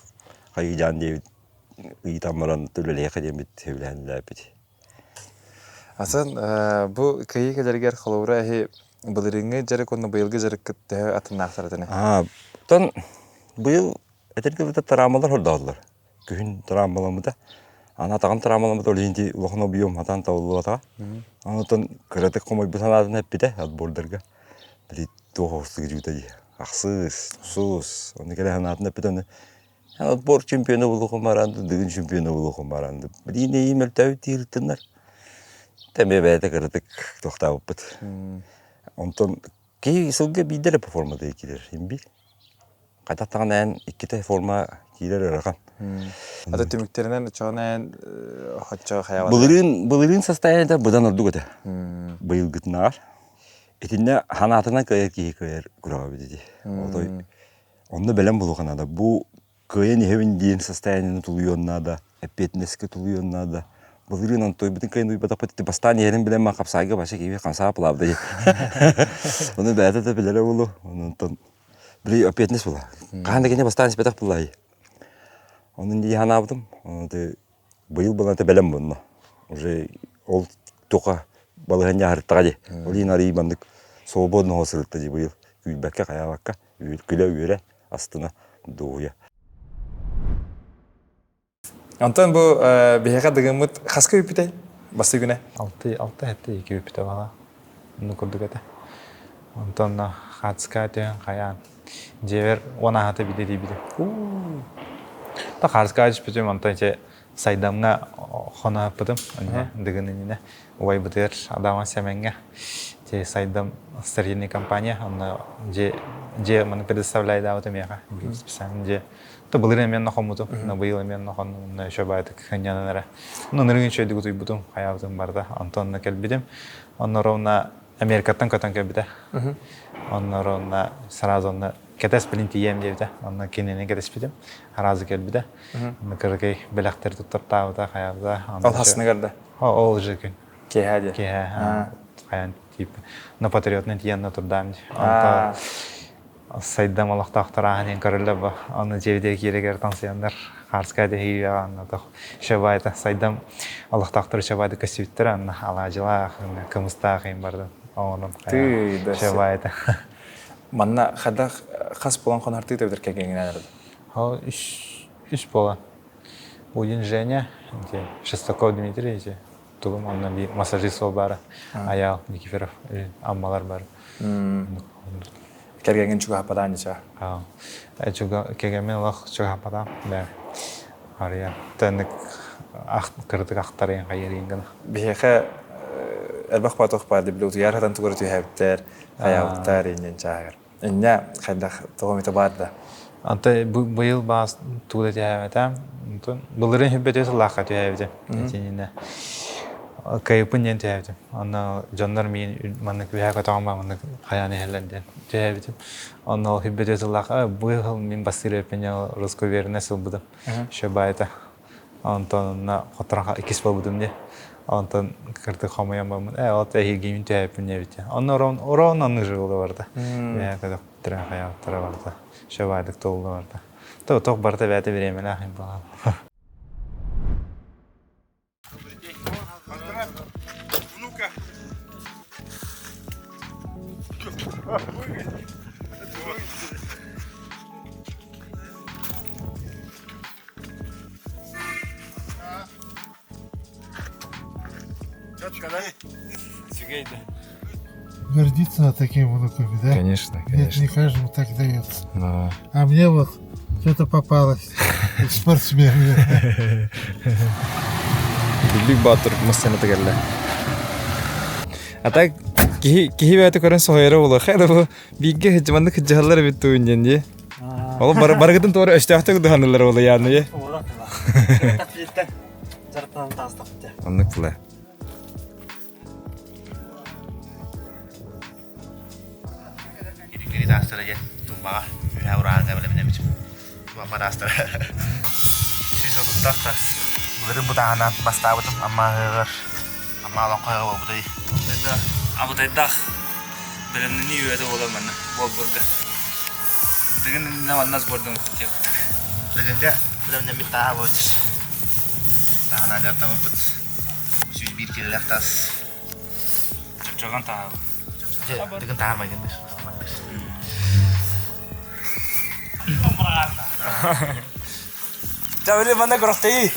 хайыйдьаан диэбит ыйытан баран үлэлиэххэ диэммит сөбүлээн үлэлээбиппит. Атын бу кыайыы кэлэригэр холобура эһи. Былырыыҥҥы дьарык уонна быйылгы дьарыккыт төһө атыннаахтар этини? Аа, оттон быйыл этэргэ дылы травмалар хордооллор. Күһүн травмаламмыта. Аны атаҕым травмаламмыта, ол иһин ити улахан объем хатан табыллыбатаҕа. Онтон кыратык хомойбут санаатын эппитэ отбордарга. Били туох оҕустук дии. Ахсыс, тусус, ону кэлэ санаатын эппитэ ону отбор чемпиона буолуохум баран, Дыгын чемпиона буолуохум баран. Билигин эйиим мөлтөөбүт диир Тэмиэ бэйэтэ кыратык туохтаабыппыт. Онтон киһи сылга биирдэ эрэ формата киирэр имбиир. Хайдах даҕаны эн иккитэ форма киирэр ыарахан. Ата түмүктэринэн оччоҕуна эн оччо хайаҕа Былырыын былырыын состояниета быдан ордук этэ. Быйылгытынааҕар. Итиннэ ханаатынан кыайар киһи кыайар күрэҕэ эбит ити. Отой онно бэлэм буолуохха наада. Бу кыайан иһэбин диэн состояниены тулуйуон наада, эппиэтинэскэ тулуйуон наада. Былырыын Антойбутун кыайан уйбатахпыт ити бастаан иһэрин билэн ман хапсаайга баша киһи хамсаа плавда дии. Ону бэйэтэ да билэрэ буолуо. Онтон били эппиэтинэс була. Хаһан да кини бастаан испэтэх буоллаай. Онон дии санаабытым. Быйыл быланата бэлэм буолла. Уже ол туха балаһыанньа аһарыттаҕа дии. Ол иһин арыый маннык свободно сырытта дии быйыл. Күүрбэккэ, хайаабакка, күлэ-үөрэ астына дуоһуйа. Онтон бу биһиэхэ дыгыммыт хаска үппүтэй? Басты күнэ? Алты, алты хэттэ ики үппүтэ бала. Онну курдук этэ. Онтон хаацка түһэн хайаан. Дьиэбэр уон аһата бидэ диибитим. Та хаарска түспүтүм, онтон ити Сайдамҥа хоноһоппутум. Дыгын иннинэ убайбытыгар Адаман Сэмэҥҥэ те Сайдам строительная компания онно дьиэ дьиэ маны предоставляйдаабыта миэхэ специально дьиэ то былырыын эмиэ хоммутум но быйыл эмиэ хоннум онно еще баайтык хынньанан эрэ ну нырыгын үчүгэйдик утуйбутум хайаабытым барда онтон онно кэлбитим онно ровно Америкаттан көтөн кэлбитэ онно ровно сразу онно кэтэс билин тиийэм диэбитэ онно кинини кэтэспитим аразы кэлбитэ онно кыракый бэлэхтэр туттартаабыта хайаабыта ол хасныгар да ол же күн Киэһэ диэ. Киэһэ хайан тиип на патриотный тиийэн турдаам онто сайдам олохтоохтор ааһан иһэн көрөллөр бу ону дьиэбитигэр киирэгэр таҥсыйаннар хаарская дэһиигэ анна тох шабайта сайдам олохтоохтор шабайды көстүбүттэр анна алаадьылаах кымыстаах иһин бардым оҥорон шабайта Манна хайдах хас буолан хонор тыы эбитэр кэргэҥҥинээн эрэ Ол үс үс буолан Удин Женя, Шестаков Дмитрий, тугум онно биир массажист ол баара Аял Никифоров Аммалар бар Кэргэҥҥин чугаһаппатаан дича Кэргэммин олох чугаһаппатаам да арыйа тэнник кырдык ахтарыйан хайырыйын гына Биһиэхэ элбэх баатох баар дибили утуйар хатан тугары түһээбиттэр хайаабыттар иннин чааһыгар Инньэ хайдах тоҕо эмитэ баар да? Антон быйыл баас тугу да түһээбэтэ. Онтон былырыын хүббэтэ сыллаахха түһээбитим. Итиннэ кайыппын диэн түһээбитим. Онно дьоннор миин маннык үһээ көтөҕөн ба маннык хайаан иһэллэр диэн түһээбитим. Онно ол хүббэтэ сыллаахха быйыл мин бастыыр эппин русскую верность ылбытым. Еще баайта. Онтон онно хотторон иккис буолбутум дии. Онтон кырдык хомуйан бараммын, ээ ол эһиилгиибин түһээппин диэбитэ. Онно орон орон оннук жыылла барда. Бэйэ көтөхтөрө хайааттара барда. Шабайдык туолла барда. То тох барыта бэйэтэ бириэмэлээх им буолан. Внука. Гордиться такими внуками, да? Конечно, конечно. Нет, не каждому так дается. Да. А мне вот что-то попалось. Спортсмен. Биг Батыр массыына кэллэ. А так киһи киһи бэйэтэ көрөн соһуйара буолуо. Хайда бу бииргэ сыдьыманнык сыдьаһаллар эбит туун диэн дии. Ол барыгытын туора өстөөхтүк дыһанылар буолуо яаны. Оннук була. Кири таастара диэн тумбаҕа үһэ урааҥҥа бэлэмнэммит тумба таастара 130 таас былырыын бу тааһынан бастаабытым Амма ыһыаҕар Амма олоҥхо ыһыаҕа буолбутай Абытайдаах бэлэмнэнии үөрэтэ буолар манна буолбурга. Дыгын иннинэ манна сбордан кутуйабыт. Дыгынга бэлэмнэммит тааһа буолар. Тааһынан дьарыктаммыппыт. 101 киилэлээх таас. Чопчогон тааһа. Дьэ, дыгын таар майгындыр. Чабили манна көрөхтөйүй.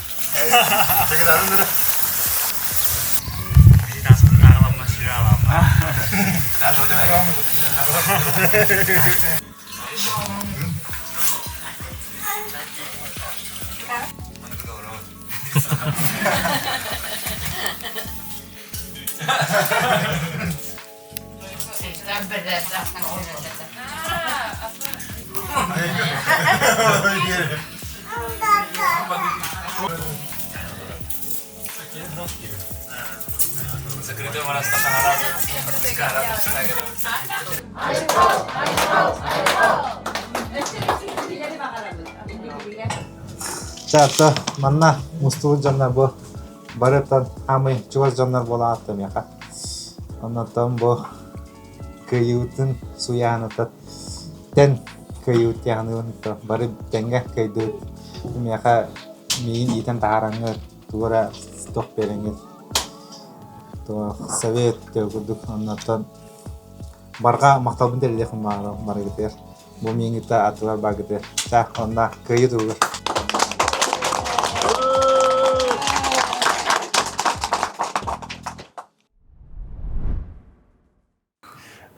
Чаата манна мустубут дьоннор бу барытан хаамый чугас дьоннор буола аатта миэхэ. Оннотон бу кыайыытын суйааныта тэн кыайыыт диэханыыбын бары тэҥҥэ кыайдыбыт. Миэхэ миигин иитэн таһаараҥҥыт тугу эрэ туох биэрэҥҥит туох совет курдук оннотон барҕа махталбын тэрилиэхпин барыгытыгар бу миигиттэ аттылар баргытыгар ча онно кыайыы туһугар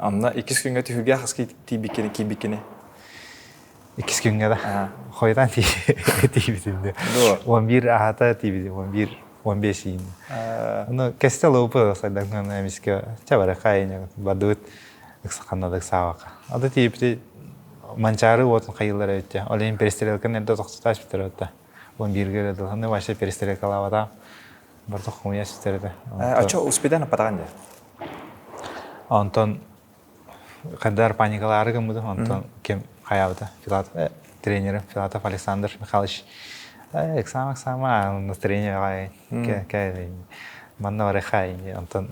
Анна иккис күҥҥэ түһүлгэ хас тиийбиккини киирбиккини? Иккис күҥҥэ да хойутаан тиийбитим да. 11 аһата тиийбитим, 11 15 иин. Ону кэстэ лоупа сайдан эмискэ чабара хайыня бардыбыт ыксаханнадык саабака. Ада тиийбити манчаары уотун хайыллар эбитте. Ол иһин перестрелканы эрдэ тохтотааш бүтэр отта. 11-ге эрэ дылы. Вообще перестрелкалаабатаам. Барда хомуйа ситэр этэ. Очо успедан аппатаҕын дии. Онтон хайдар паникалаары гыммытым, онтон ким хайаабыта Филатов тренерим Филатов Александр Михайлович эксама эксама настроение аҕай манна бары хай онтон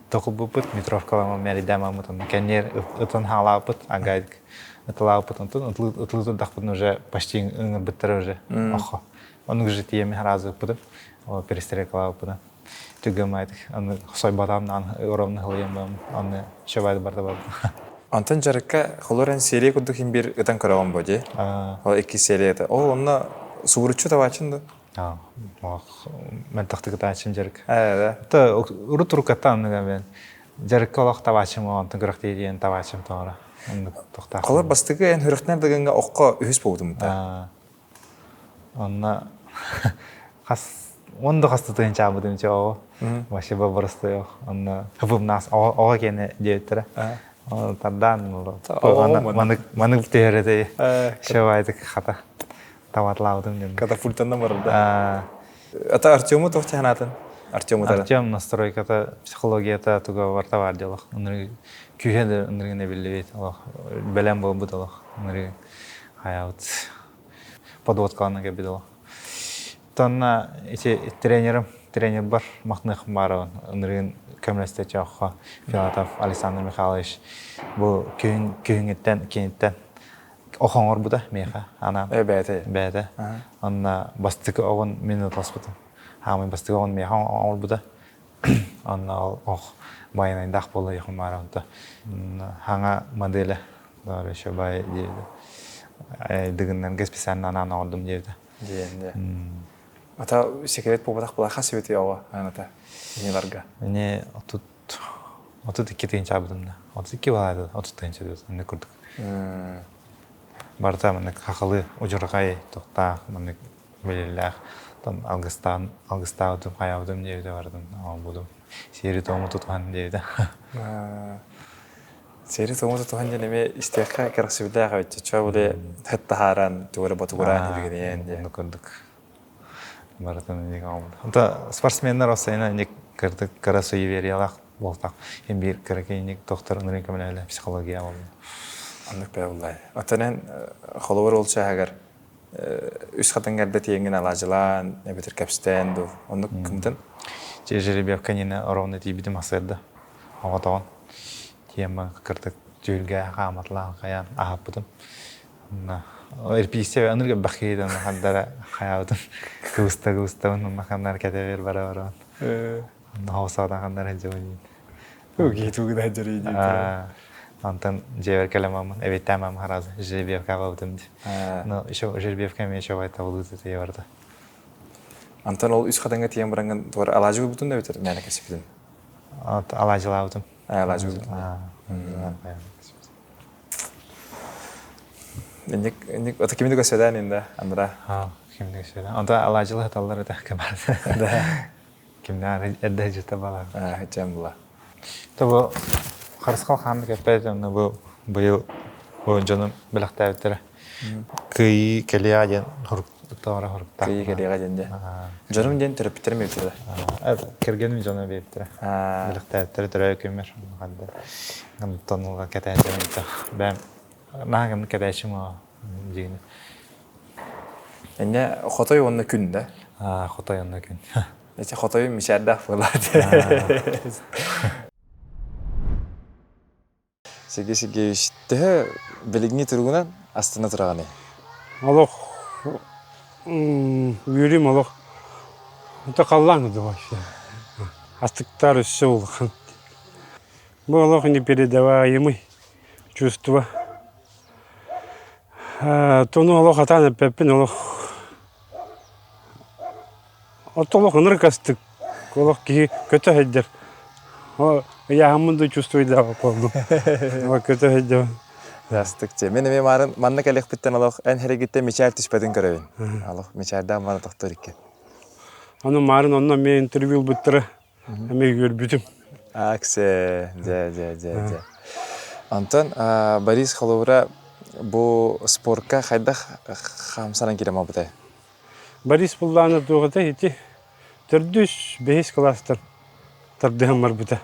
токулбуппут метровкаламан мэридэмаммыт онно кэнниэр ытан хаалаабыт агайдык ытылаабыт онтон ытылы турдахпытын уже почти ыҥырбыттара уже охо Оннук же тиийэммин сразу ыппытым. Ол перестрелкалаабыппына. Түгэмайтык аны сойботаамнаан ровно хылыйан бам аны шабайды барда бардым. Онтон дьарыкка холор эн серия курдук иһин биир ытан көрөҕүн бо дии. Ол икки серия это. Ол онно субуруччу табаачын да? Мөлтөхтүк ытааччым дьарык. Ээ да. Урут уруккаттан оннуга мен дьарыкка олох табаачым онтон күрэхтии диэн табаачым тоҕора. Оннук тохтаах. Холор бастакы эн хүрөхтэн дыгыҥҥа окко үһүс буолбутум да. Онно хас он да хас тытыһынчаабытым чэ оҕо. Вообще боростуйох. Онно хыбымнаас оҕо киэнэ диэбиттэрэ. Тардаан манык манык түһэр шевайтык хата таватлаабытым диэн. Катапультанна барда. Ата Артему туох санаатын? Артему Артем настройката, психологията туга барта бар диэлэх. Ыныры күүһэ да ынырыгын эбиллибит олох. Бэлэм буолбут олох. Ыныры хайаабыт подводкалана кэлбит олох. Тонна ити тренерим, тренербар махтаныахым баарабын. Ынырыгын көмөлөстө чооххо Филатов Александр Михайлович бу күһүн күһүҥҥүттэн киниттэн охоҥорбута миэхэ анаан. Э бэйэтэ. Бэйэтэ. Онно бастакы оҕун мин ытаспытым. Хаамай бастакы оҕун миэхэ оҥорбута. Онно ол ох байанайдаах буолла диэхпин баара онто хаҥа моделя баар еще бай диэбитэ дыгыннарга специально анаан оҥордум диэбитэ диэн ата секрет буолбатах була хас эбити оҕо аната иниларга мне отут 32 тыһыынчаабытым да 32 балаады 30 тыһыынча диэт оннук курдук барыта маннык хахалы удьурҕай тохтаах маннык Билиллээх там алгыстаан алгыстаабытым хайаабытым диэбитэ барытын оҥорбутум. Сиэри-туому тутуһан диэбитэ. Сиэри-туому тутуһан диэн эмиэ истиэххэ кэрэхсэбиллээх эбит. Чо били хэт таһааран тугу эрэ ботугураан ибигиниэн диэн. Оннук курдук. Барытын инник оҥорбут. Онто спортсменнар осайна инник кырдык кыра суевериялаах буолтах. Им биир кыра киник доктор ынырын көмөлөһөлө психология болду. Оннук бэ буллай. Оттон холобур ол чааһыгар үс хатыҥ эрдэ тиэҥҥин алаадьылаан эбэтэр кэпстээн дуу оннук кымтын Че жеребьевка нина ровно тиийбитим асырда оҕотоҕун тиэмэ кыртык түһүлгэ хааматлаан хайаан аһаппытым эрпиисэ анырга бахиидан хандара хаябытым кыбыста кыбыстабын онна ханнар кэтэбер бара баран онно хоосаатан ханнар сылдьабын. Киһи тугу да дьарый дии. Онтон дьиэбэр кэлэн мамын, эбиэттээн мам сразу жеребьевка аҕалбытым дии. Но еще жеребьевка эмиэ еще байтабылыы тиийэ барда. Антон ол үс хатыҥҥа тиийэн бараҥҥын туора алаадьы булбутун да эбэтэр мээнэ кэпсэппитин? Алаадьылаабытым. Алаадьы булбутун. Инник инник ото кимини көсөдөн инде андра. Кимини көсөдөн. Онто алаадьылы хаталлар это кемар. Да. Кимнээх эрдэ сылдьыта буолар. Сылдьан була. То бу харысхал хааннык эппэт онно бу быйыл бу дьонум бэлэхтээбиттэрэ. Кыайыы кэлиэҕэ диэн хоруктаара хоруктаах. Кыайыы кэлиэҕэ диэн дьэ. Дьонум диэн төрөппүттэрим эбиттэрэ. Кэргэним дьоно биэртэрэ. Бэлэхтээбиттэрэ төрөөбүт күммэр. Онтон ыла кэтээн бэйэм наһаа кэмник кэтээччим дьиҥинэ. Энньэ хотой уонна күн да? Хотой уонна күн. Эчи хотойу мичээрдээх буолаат. Сергей Сергеевич, төһө билиҥҥи туругунан астына тураҕыный? Олох үөрүүм олох это халлаан да вообще. Астыктар өссө улахан. Бу олох непередаваемый чувство. Тону олох атаан эппэппин олох Орто олох ынырык астык олох киһи көтө сылдьар. Ыйааһыммын да чувствуйдаах буоллум. Көтө сылдьабын. Астык дьэ. Мин эмиэ маарын манна кэлиэхпиттэн олох эн эрэгиттэн мичээр түспэтин көрөбүн. Олох мичээрдээх маны тохтор икки. Аны маарын онно эмиэ интервью ылбыттара. Эмиэ үөрбүтүм. Аксе, дьэ, дьэ, дьэ, дьэ. Онтон Борис холобура бу спортка хайдах хаамсаран киирэн буолбутай? Борис Буллаана туох этэй ити төрдүс, бэһис кылаастан тардыһан барбыта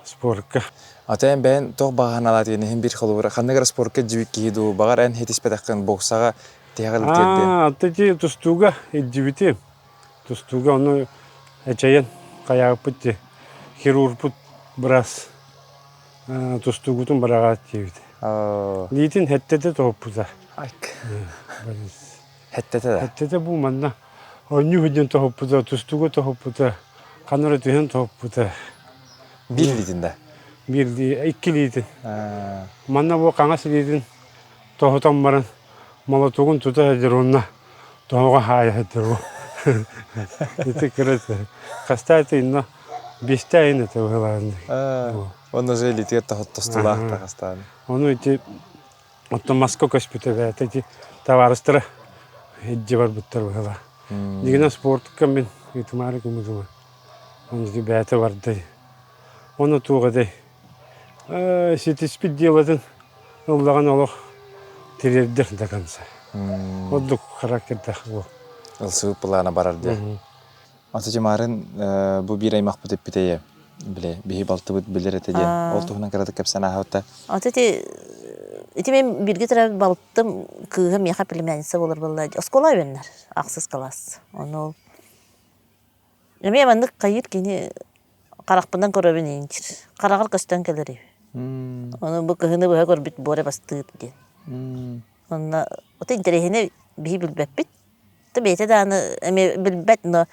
спортка. Ата эн бэйэн туох баҕа санаалаат иһин биир холобура ханнык эрэ спортка дьибит киһи дуу баҕар эн хитиспэтэххин боксаҕа тиһэҕэр тиэрдиэн. Аа, ити тустууга илдьибитим. Тустууга ону эчэйэн хайаабыппыт дии. Хирургпут быраас тустуугутун быраҕаат диэбит. Лиитин хэттэтэ тоһуппута. Хэттэтэ да? Хэттэтэ бу манна оонньуу сылдьан тоһуппута, тустууга тоһуппута, ханна эрэ түһэн тоһуппута. Биир илиитин да? Биир икки илиитин. Манна бу хаҥас илиитин тоһутан баран молотугун тута сылдьар уонна тоһоҕо хаайа сылдьар Ити кыра хастаа инно биэстэ айын этэ быһылаан. Онно же илиитигэр тоһуттостулаах да хастаан. Ону ити оттон маска көспүтэ бэйэтэ ити табаарыстара илдьэ барбыттар быһылаах. Дигинэ спортка мин ыытымаары гыммытым. Ону ити бэйэтэ барда. Ону туох этэй Ситиспит дьыалатын ыллаҕын олох тириэрдэр до конца. Ордук характердаах буол. Ылсыбыт былаана барар диye. Ата марын бу биир аймахпыт эппитэйэ биле биһи балтыбыт билер этэ диэн. Ол туһунан кыратык кэпсээн ааһабыт Ата ити ити мен бирге төрөөбүт балтым кыыһа миэхэ племянница буолар буолла. Оскуола үөннэр ахсыс класс. Ону ол эмиэ маннык хайыыр кини Харахпынан көрөбүн иинчир. Хараҕар көстөн кэлэр үһү. Ону бу кыһыны быһа көрбүт буора бастыыр диэн. Онно ото интэриэһинэй биһи билбэппит. То бэйэтэ даҕаны эмиэ билбэт, но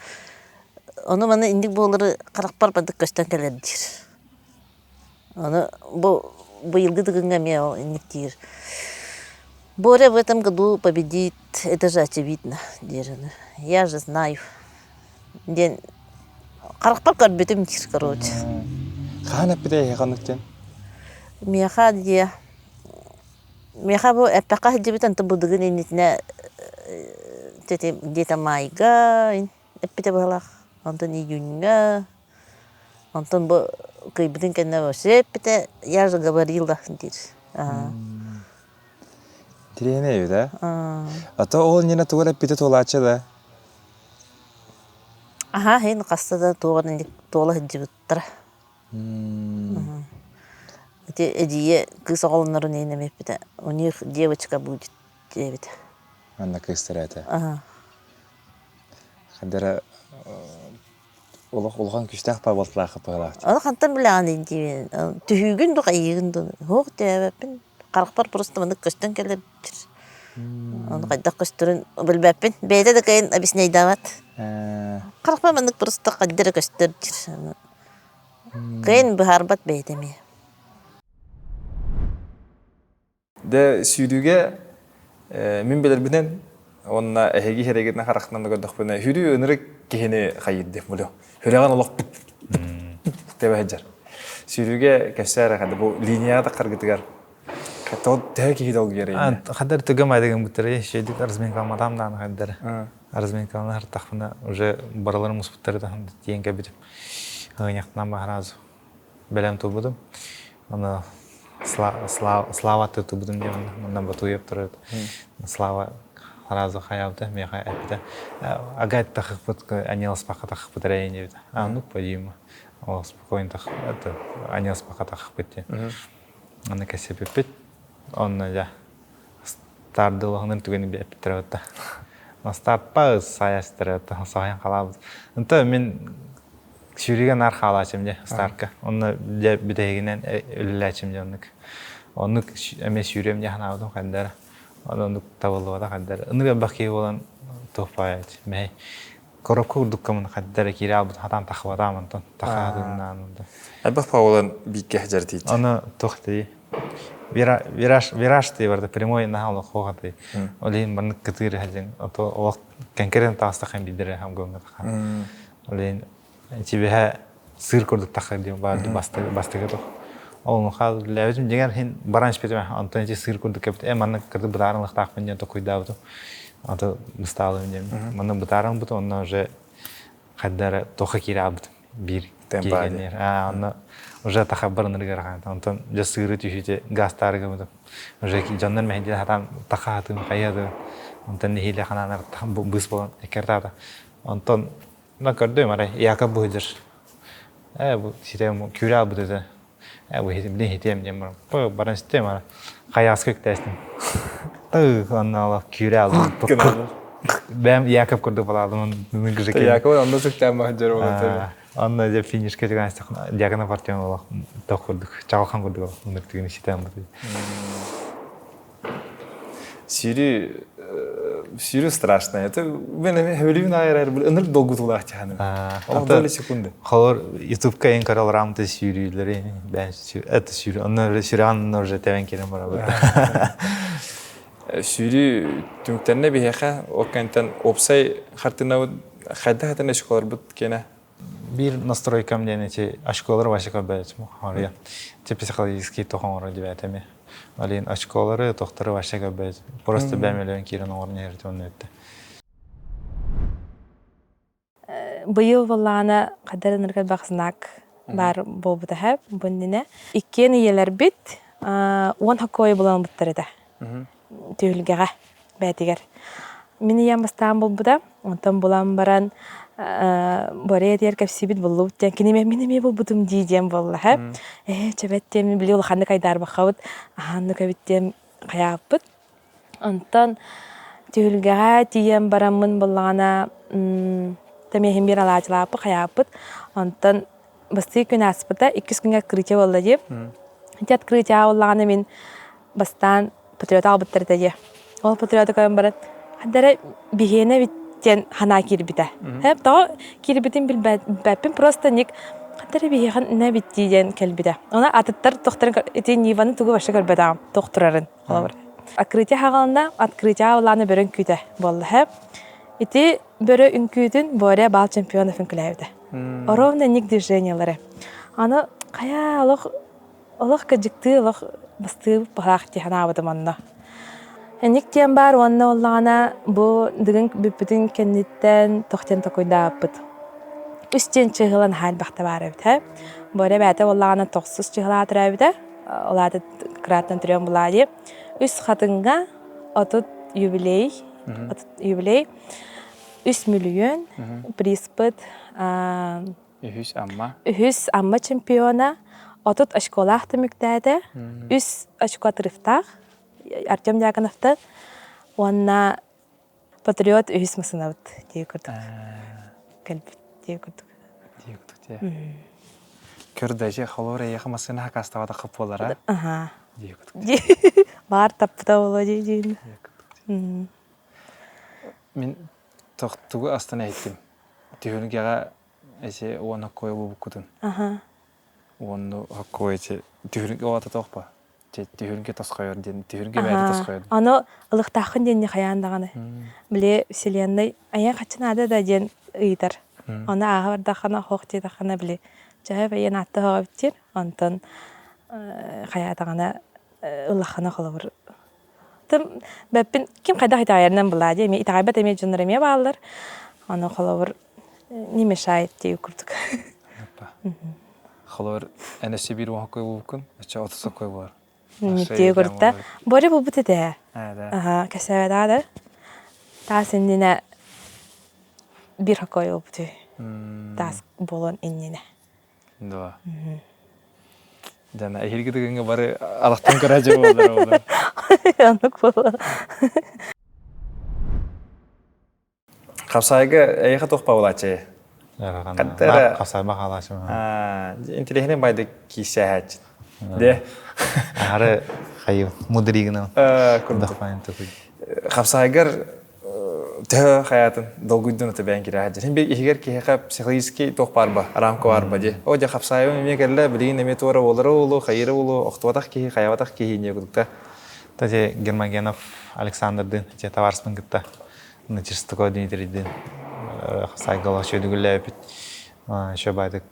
ону маны инник буолары харахпар бардык көстөн кэлэр диир. Ону бу быйылгы дыгыҥҥа эмиэ ол инник диир. Боря в этом году победит, это же очевидно, диир ону. Я же знаю. Диэн харахпар көрбүтүм диир, короче. Хаһан эппитэ эһиэхэ оннук диэн? Миэхэ диэ миэхэ бу эппэххэ сылдьыбыт онтон бу дыгын иннитинэ где-то маайга эппитэ быһалаах. Онтон июньҥа Онтон бу кыйбытын кэннэ вообще эппитэ я же говорила диир. Тириэнэ эбит ээ. А то ол иннинэ тугу эрэ эппитэ туолааччы да. Аһаа, иһин хаста да туоҕа туола сылдьыбыттара. Ити эдьиийэ кыыс оҕолонорун иһин эмиэ эппитэ у них девочка будет диэбитэ. Манна кыыс төрөөтө. Хадара Олох улахан күүстээх паабалталаах быһалаах. Ону хантан билэҕиний диибин. Түһүүгүн дуу, хайыыгын дуу? Суох диэбэппин. Харахпар просто маннык көстөн кэлэр. Ону хайдах көстөрүн билбэппин. Бэйэтэ да кыайан объясняйдаабат. Харахпар маннык просто хайда эрэ көстөр диир. Кыайан быһаарбат бэйэтэ эмиэ. Дэ сүүрүүгэ мин билэрбинэн уонна эһиги хэрэгитинэн харахтынан да көрдөхпүнэ хүрүү ынырык киһини хайыыр диэн булуо. Хүрэҕин олох тэбэ сылдьар. Сүүрүүгэ кэпсээ эрэ хады бу линияҕа таххаргытыгар төһө киһи долгуйар Хаддар түгэн байдыгын буттары шейдик разминкаламатам дааны хаддар. Разминкалана хартахпына уже барыларын муспуттары тиэн кэбитим. Ыгыньахтынан баһаразу бэлэм турбутум. Аны Слава тутубутум диэн манна Батуев турар. Слава сразу хаябыта, миэхэ эппитэ. Ага тахыппыт, анелспакка тахыппыт эрэ диэбитэ. А ну подима. Ол спокойно тах, это анелспакка тахыппыт диэн. Аны кэсэпиппит. Онно дьэ стардылаһынын түгэни эппиттэрэ батта. Стартпа саястара саһайан халаабыт. Онто мин Сүүрүүгэ наар хаалаачым дьэ, старка. Онно дьэ бүтэһигинэн үлэлээчим дьэ оннук. Оннук эмиэ сүүрүөм дьэ санаабытым хайда эрэ. Оннук табыллыбата хайда эрэ. Ынырык элбэх киһи буолан туох баайааччы. Мэһэй. Коробка курдукка хайда эрэ киирэ албыт хатаан тахыбатаам онтон. Тахаатыннаан онтон. Элбэх буолан бииккэ сылдьар тиийчи. Аны туох дии вираж вираж дии барда прямой наһаа олох хуохатый. Ол иһин маннык кытыыр иһэлдьин ото олох кэнкэрэн таастахын биирдэрэ хамгоҥҥа тахан. Олен ичибиһэ сыр курдук тахар диэн баар бастыгы тух. Ол хаал лэбитим дьиҥэр хин баран испитим онтон ити сыр курдук кэпит э манна кырды бытааран лахтаахпын диэн токуйдаабытым. Аты быстаалым диэн. Манна бытааран бут онно уже хайдара тоха киирэ албытым биир кииргэннэр. Аа онно уже тахабар ынырыгар хаан. Онтон дьэ сыыры түһүүтэ газтаары гымытым. Уже дьоннор мэһэйдии хатаан таха хатыым хайыады. Онтон нэһиилэ ханаанар быыс болон эккертаата. Онтон мына көрдүм арай Яков быһыдыр. Ээ бу ситем күүрэ албыт этэ. Ээ бу билин хитиэм диэн баран. Бу баран ситем ара. Хайааска үктээстим. Тыы онно олох күүрэ алдым. Бэм Яков курдук балаадым. Яков онно сүктään баһыдыр олох. Онно дьэ финишке түгэн Дьяконов Артем олох тох курдук, чаҕылхан курдук олох ынырык түгэни ситэн бутуй. Сүүрүү сүүрүү страшно. Это мен өлүүн айырар ынырык долгутуулаах тиһаным. Ол доли секунды. Холор ютубка ең көрө рамты сүүрүүлэри бән это сүүрүү онно сүүрэн уже тэвен кирен барабыт. Сүүрүү түмүктэринэ биһиэхэ ол кэнтэн опсай хартыынабыт хайдах этэн очколорбут киэнэ Биир настройкам диэн эти очколары вообще көрбөтүм. Харыйа. Те психологический тохон диэбэтэ Алин очколары, тохторы вообще көрбөт. Просто бэм өлөн киирэн оҥорон иһэрти онно өттө. Быйыл буоллаҕына хаддар ынырык элбэх знак баар буолбута һэ бу иннинэ. Иккиэн ийэлэрбит уон хоккойу булан ылбыттар этэ. Түһүлгэҕэ бээтигэр. Мин ийэм бастаан булбута, онтон булан баран Боря этигэр кэпсиибит буллубут диэн кини мин эмиэ булбутум дии диэн буолла һэ. Ээ чэбэт диэн били улаханнык айдаарбаххабыт аһааннык эбит диэн хайааппыт. Онтон түһүлгэҕэ тиийэн бараммын буоллаҕына тэмиэһин биир алаадьылааппыт хайааппыт. Онтон бастакы күн ааспыта, иккис күҥҥэ открытие буолла дии. Ити открытие буоллаҕына мин бастаан патриот аҕалбыттар этэ дии. Ол патриоты көрөн баран, ханна биһиэнэ эбит диэн санаа киирбитэ. Тоҕо киирбитин билбэппин, просто ник ханна биһиэхэ нэ эбит дии диэн кэлбитэ. Она атыттар тохторун ити Ниваны тугу вообще көрбөтөҕүм, тохтурарын холобур. Открытие хаҕалана, открытие аҕалааны бөрө үҥкүүтэ буолла һэ. Ити бөрө үҥкүүтүн Боря бал чемпионов үҥкүлээбитэ. Ровно ник движениялары. Аны хайа олох Олох кыдьыктыы олох бастыы баһаах дии санаабытым онно. Эник диэн баар уонна оллаҕына бу Дыгын бүппүтүн кэнниттэн тох диэн токуйдаабыппыт. Үс диэн чыһыла наһаа элбэхтэ баар эбит һэ. Боря бэйэтэ буоллаҕына тохсус чыһылаах төрөөбүтэ. Ол аата кырааттан төрүөн булаа дии. Үс хатыҥҥа 30 юбилей, 30 юбилей, үс мөлүйүөн призпыт Үһүс Амма. Үһүс Амма чемпиона 30 очколаах түмүктээтэ. Үс очко отрывтаах Артем Дьяконовтан уонна Патриот үһүс масынабыт дии курдук. Кэлбит дии курдук. Дии курдук дии. Көрдөжө холор эйиэхэ массыына хакастабатахха буолара. Аха. Дии курдук. Баар таппыта буолуо дии диин. Мин тохтугу астана иһиттим. Түһүлгэҕэ эси уон оккой булбуккутун. Аха. Уонну хоккой эти түһүргэ оҕото тоохпа. Түһүргэ тосхойор диэн түһүргэ бэйэтэ тосхойор. Аны ылыктааххын диэн хайаан даҕаны. Били вселенной айан хаччы наада да диэн ыйытар. Аны ааһа бардаххына хоох диэтэххинэ били чаһы бэйэн аатта хоҕо диир. Онтон хайаатаҕына ыллаххына холобур Тым бэппин ким хайдах итэҕэйэринэн булаа дии эмиэ итэҕэйбэт эмиэ дьоннор эмиэ бааллар. Аны холобур не мешает дии курдук. Холобур эн өссө биир уон буолбуккун, өссө отус соккой буолар. Нитти курта. Бори булбут этэ. Аха, кэсэбэдаа да. Таас иннинэ биир хоккой буолбут. Таас буолуон иннинэ. Да. Дьана эһиги тыгыҥҥа бары алахтан көрөөчү буолар буолар. Оннук буолар. Хапсаайга эйиэхэ туох павлааччы? Хаттара хапсаайба хаалааччы. Интеллигенин байды киисээһээччи. Де. Ары хайы мудригынан. Курдук. Хапсаайгар төһө хаятын долгуйдун аты бэйэн кирэһэ дьэ. Син иһигэр киһиэхэ психологический туох баар ба, рамка бар ба дии. О дьэ хапсаайбын эмиэ кэллэ, билигин эмиэ туора буолара буолуо, хайыра буолуо, охтубатах киһи, хайабатах киһи инньэ курдукта. Кстати, Гермогенов Александрдыын, те товарыспын кытта Начистыко Дмитрийдыын хапсаайга чөдүгүлээбит. Еще баайдык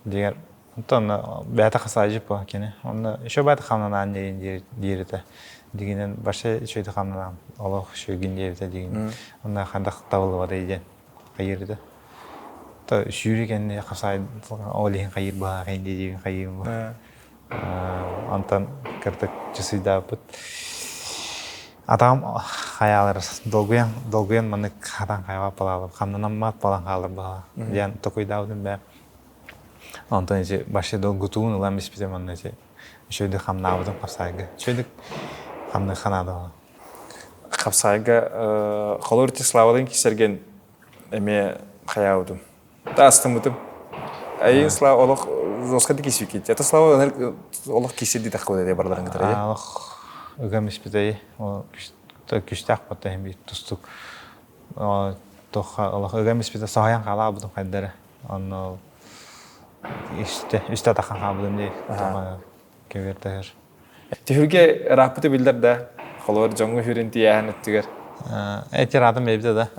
дигэр Онтон бэйэтэ хасаажы по кини. Онно еще баайдык хамнанаан диэн диир этэ. Дигинен вообще үчүгэйдик хамнанаан олох үчүгүн диэбитэ дигин. Онно хандах табыллыбата диэн хайыыр этэ. То сүүрүү кэннэ хасаай ол иһин хайыыр быһаахын диэбин хайыым. Онтон кырдык чысыйдаабыт. Атаҕым хайаалар долгуйан долгуйан маннык хатан хайаҕа палаалар хамнанаммат палан хаалар баҕа диэн токуйдаабытым бээ. Онтон ити вообще долгутуун ылан испитим онно ити үчүгэйдик хамнаабытым хапсаайга. Үчүгэйдик хамныы ханаадала. Хапсаайга холор ити Славалыын киирсэргин эмиэ хайаабытым. Астыммытым. Айын Слава олох жестко кисвикит. Это Слава олох кисирди тахкылы барларын кытары. Олох ыгам испитэй. Күстээх потта хем тустук. Тоха олох ыгам испите сахаян хаалаабытым хайдары. Онно үстэ үстэ атахан хаалбытым дии. Кэбиэртэһэр. Түһүлгэ ырааппыты биллэр да, холобур дьоҥҥо хүрүн тиийээһин өттүгэр. Эти радым бэйбитэ да.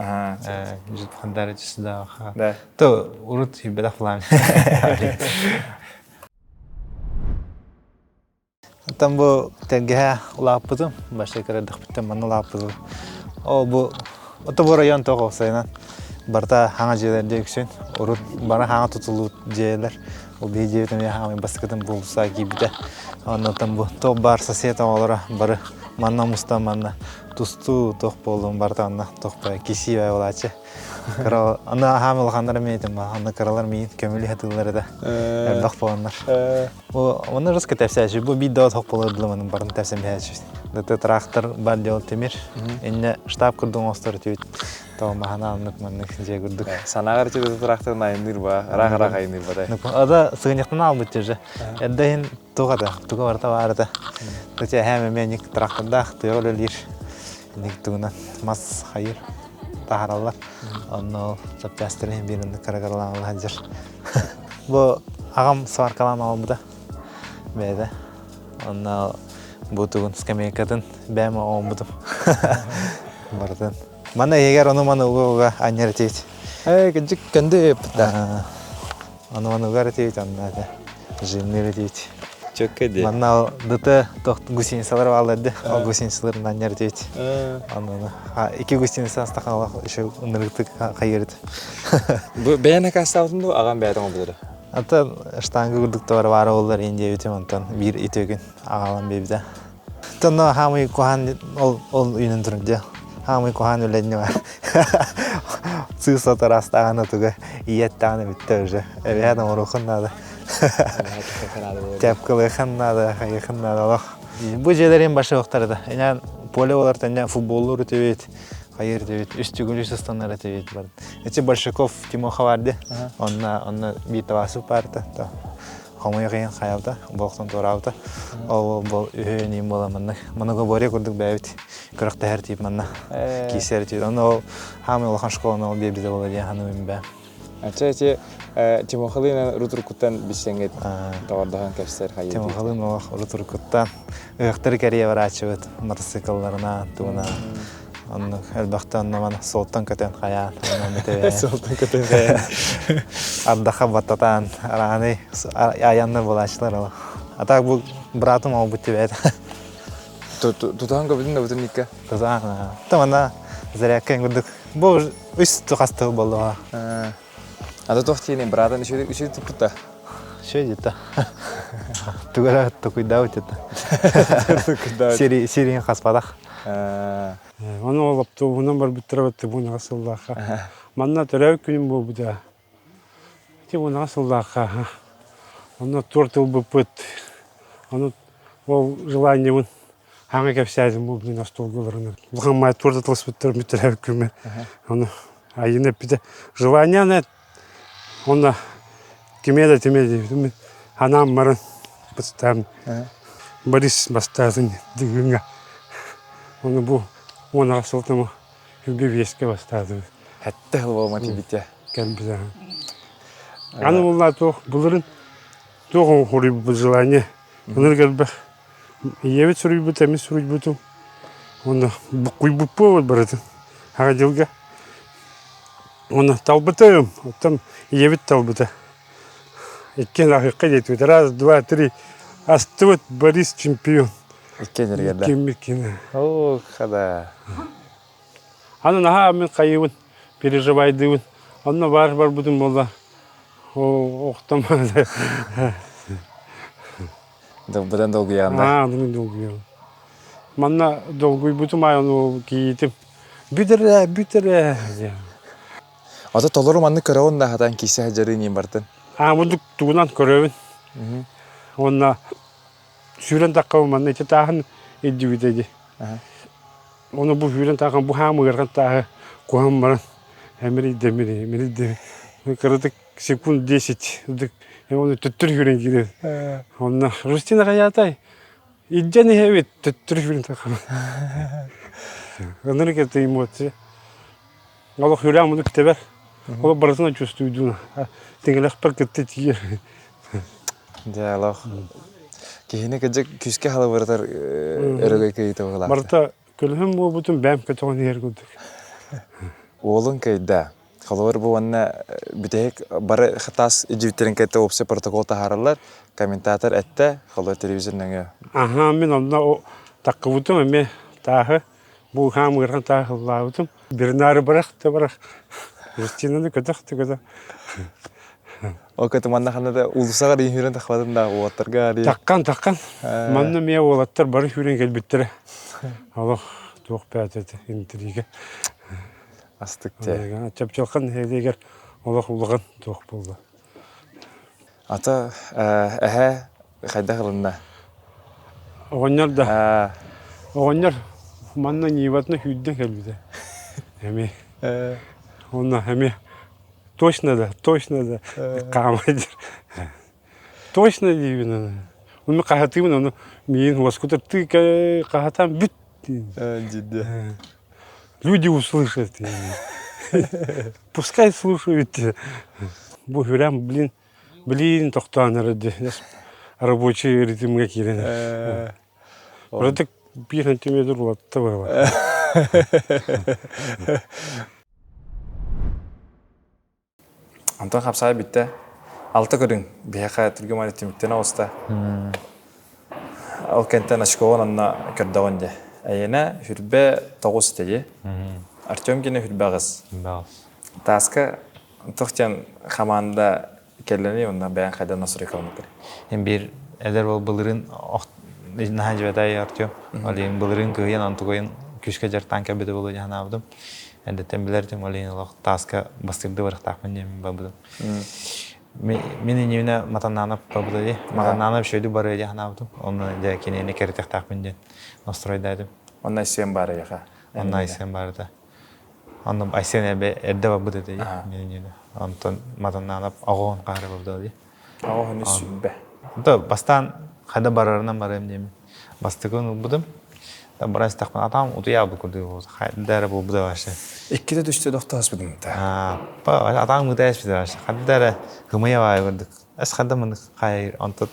Хандары да. Да. То урут хиббэтэх план. Оттон бу тэлгэһэ улааппытым, башта кырадахпыттан манна улааппытым. Ол бу ото бу район тоҕо сайынан барыта хаҥа дьиэлэрде үксүн. Урут бары хаҥа тутуллубут дьиэлэр. Ол биһи дьиэбит эмиэ хаамай бастакытын булса киирбитэ. Оннуттан бу туох баар сосед оҕолоро бары манна мустан манна тустуу туох буоллун барыта онно туох баар кисии буолааччы. Кыра аны аһаам улаханнар эмиэ этим аны кыралар миин көмүлү хатыыллар этэ. Элбэх буоланнар. Бу оны русский тәпсәчү бу бир доо тох болор дылы манын барын тәпсәм бәчү. Даты трактор бар дел темир. Инне штаб курдук оҥостор түбүт. Тоо махана аннык маннык дьиэ курдук. Санааҕар ити трактор айынныыр ба, ыраах-ыраах айынныыр ба да. Ада сыгыньахтан албыт же. Эрдэ иһин туох ата, туга барыта баар ата. Тача эһээм эмиэ ник трактордаах тыаҕа үлэлиир. Ник тугунан мас хайыр таһараллар. Онно запчастарын иһин биир оннук кыра-кыралаан сылдьар. Бу аҕам сваркалаан аҕалбыта бэйэтэ. Онно бу тугун скамейкатын бэйэм оҥорбутум. Барытын. Манна иһигэр ону-маны уга-уга анньар этибит. Ээ, кырдьык көндөй эппит да. Ону-маны угар этибит, онно этэ жимнир этибит. Чөккө дии. Манна дыты тох гусеницалар бааллар ди. Ол гусеницаларын анньар этибит. Онно икки гусеница астахан еще ынырыктык хайырыт. Бу бэйэн акаастаабытын дуу, аҕам бэйэтэ оҥорбута Ата штанга курдук товар баара боллар иин диэбитим, онтон биир итөгүн аҕалан биэбитэ. Тонно хаамый куһаан ол ол үйүнэн турар дьэ. Хаамый куһаан үлэнни бар. Сыыс отор астаҕына туга ийэттаҕына бүттэ уже. Эбэһэ оҥоруоххун наада. Тяпкалыаххын наада, хайыаххын наада олох. Бу дьиэлэрин башы охтар да. Инэн поле болар тэнне футболлуур үтүбүт, хайыр үтүбүт, үс түгүл үс ыстанар этибит бар. Эти Большаков Тимоха барды. Онна онна биир табаасы баарта. Хомойох иһин хайалта, болохтон туораабыта. Ол бол үһүөн иин буола маннык. Многоборье курдук бэйэбит күрэхтэһэр тиип манна киисэр тиип. Онно ол хаамый улахан школаны ол биэрбитэ буола диэн саныыбын бээ. Ача эти Тимохалыынан рутуркуттан билсэҥҥит доҕордоһон кэпсэр хайыы. Тимохалыын олох рутуркуттан ыһыктары кэрийэ барааччыбыт мотоциклларынан тугунан оннук элбэхтэ онно мана суолтан көтөн хайаан суолтан көтөн хайаан ардаха баттатаан арааны аянна булааччылар олох а так бу братым олбут тибет Тутаан көбүтүн да бутун икка. Тутаан Тамана зарядка курдук бу үс хас тыл боллоҕа. Ата туох тиэнин братан үчүгэй үчүгэй туппута. Үчүгэй дьита. Тугара тукуйдаабыт дьита. Сири сирин хаспатах. Ону ол автобуһунан барбыттара баттыбын аҕыс сыллаахха. Манна төрөөбүт күнүм буолбута. Ити уонаҕа сыллаахха онно торт ылбыппыт. Ону ол желаниебын хаҥа кэпсээтим бу мин остуолга олорон. Улахан маай торт атыласпыттар бүтэрээбит күммэр. Ону Айыына эппитэ желание она онно кимиэ да тимиэ диэбитим мин анаан баран бастаан Борис бастаатын дыгыҥҥа. Ону бу уонаҕа сылтама Үгэ биэскэ бастаатыбыт. Хэтте хылбама тибитэ. Кэлбитэ. Аны булла туох былырын туох хоруйбут желание. Ыныр элбэх. Ийэбит суруйбут, эмис суруйбутум. Уонна буккуйбуппу барытын. Аҕа дьылга. Уонна талбытым. Оттон ийэбит талбыта. Иккиэн аһыахха диэтибит. Раз, два, три. Астыбыт Борис чемпион. Иккиэн эргэрдэ. Иккиэн иккиэн. Оо, хада. Аны наһаа мин хайыыбын, переживайдыыбын. Онно баар барбытым буолла. Охтом. Быдан долгуйаҕын да? Аа, мин долгуйабын. Манна долгуйбутум аайы ону кийиитим. Бүтэр ээ, бүтэр ээ диэн. Ото толору маннык көрөҕүн да хатан киирсэ сылдьарыы иин бартын. Аа, мундук тугунан көрөбүн. Уонна сүүрэн таххабын манна ити тааһын илдьибитэ дии. Ону бу сүүрэн таахан бу хаам ыархан тааһы куһан баран эмирийдэ эмирий эмирийдэ кыратык секунд 10 оны төттөрү сүүрэн киирэр. Онно Рустина хайаатай илдьэн иһэбит төттөрү сүүрэн таххан. Ынырык это эмоция. Олох сүрэҕим муну китэбэр. Ол барытын чувствуйдуун. Тиҥилэхпэр кытта тиийэр. Дьэ, олох киһини кыдьык күүскэ халыбырытар өрөгөй кыйыта быһылаах. Барыта көлөһүм буолбутун бэйэм көтөҕөн иһэр курдук. Уолун кыйда. Холобур бу уонна бүтэһик бары хатаас идьииттэрин кытта общий протокол таһаараллар. Комментатор эттэ, холобур телевизор нөҥүө. Аха, мин онно таккыбытым эмиэ тааһы Бу хаам ыарахан тааһы ыллаабытым. Бернары бырах да бырах. Кристинаны көтөх да көтөх. Ол көтө манна ханна да уулуссаҕа диин сүүрэн тахпатын да уолаттарга диин. Таххан таххан. Манна эмиэ уолаттар бары сүүрэн кэлбиттэрэ. Олох туох бэйэтэ интрига. Астык те. Чапчалхан нэһилиэгэр олох улахан туох буолла. Ата эһэ хайдах ылынна? Оҕонньор да оҕонньор манна Ниватына сүүрдэн кэлбитэ. Эмиэ. Онно эмиэ точно да, точно да хаамайдыр. Точно диибин аны. Ону хаһатыыбын ону миигин уоскутар ты хаһатаан бүт Дьидде. Люди услышат. Пускай слушают. Бу хүрэн, блин, блин, тохтоон эрэ рабочий ритмҥэ киирэн. Вроде биир сантиметр улатта быһыылаах. Онтон хапсаай бүттэ. Алта көрүҥ. Биһиэхэ түргэн түмүктэнэ оҕуста. Ол кэнтэн очкоҕун онно көрдөҕүн дии. Эйиэнэ хүрбэ тоҕус этэ дии. Артем кини хүрбэ аҕыс. Тааска туох диэн хамаанда кэллэний онно бэйэҥ хайдах настройкаламмыккын? Эн биир эдэр уол былырыын наһаа дьибэтэй Артем. Ол иһин былырыын кыһыйан онтугайын күүскэ дьарыктаан кэлбитэ буолуо дии санаабытым. Эрдэттэн билэртим, ол иһин олох тааска бастыырды барыахтаахпын диэн барбытым. Мин иннибинэ Матаннаанап барбыта дии. Матаннаанап үчүгэйдик барыа дии санаабытым. Онно дьэ кинини кэритиэхтээхпин диэн настройдаатым. Онно Айсен баар эйиэхэ. Онно Айсен баар этэ. Онно Айсен эрдэ барбыт этэ дии. Мин иннибинэ. Онтон Матаннаанап оҕоһун хаһара барбыта дии. Оҕоһун сүбэ. Да, бастаан хайда барарынан барыам диэмин. Бастакы ылбытым. Баран истэхпин атаам утуйаабыт курдук хайда эрэ буолбута вообще. Иккитэ түстэ тохтооспутум да. Атаам ытаа испитэ вообще. Ханна эрэ ымыйа баайы курдук. Эс ханна маны хайыр онтон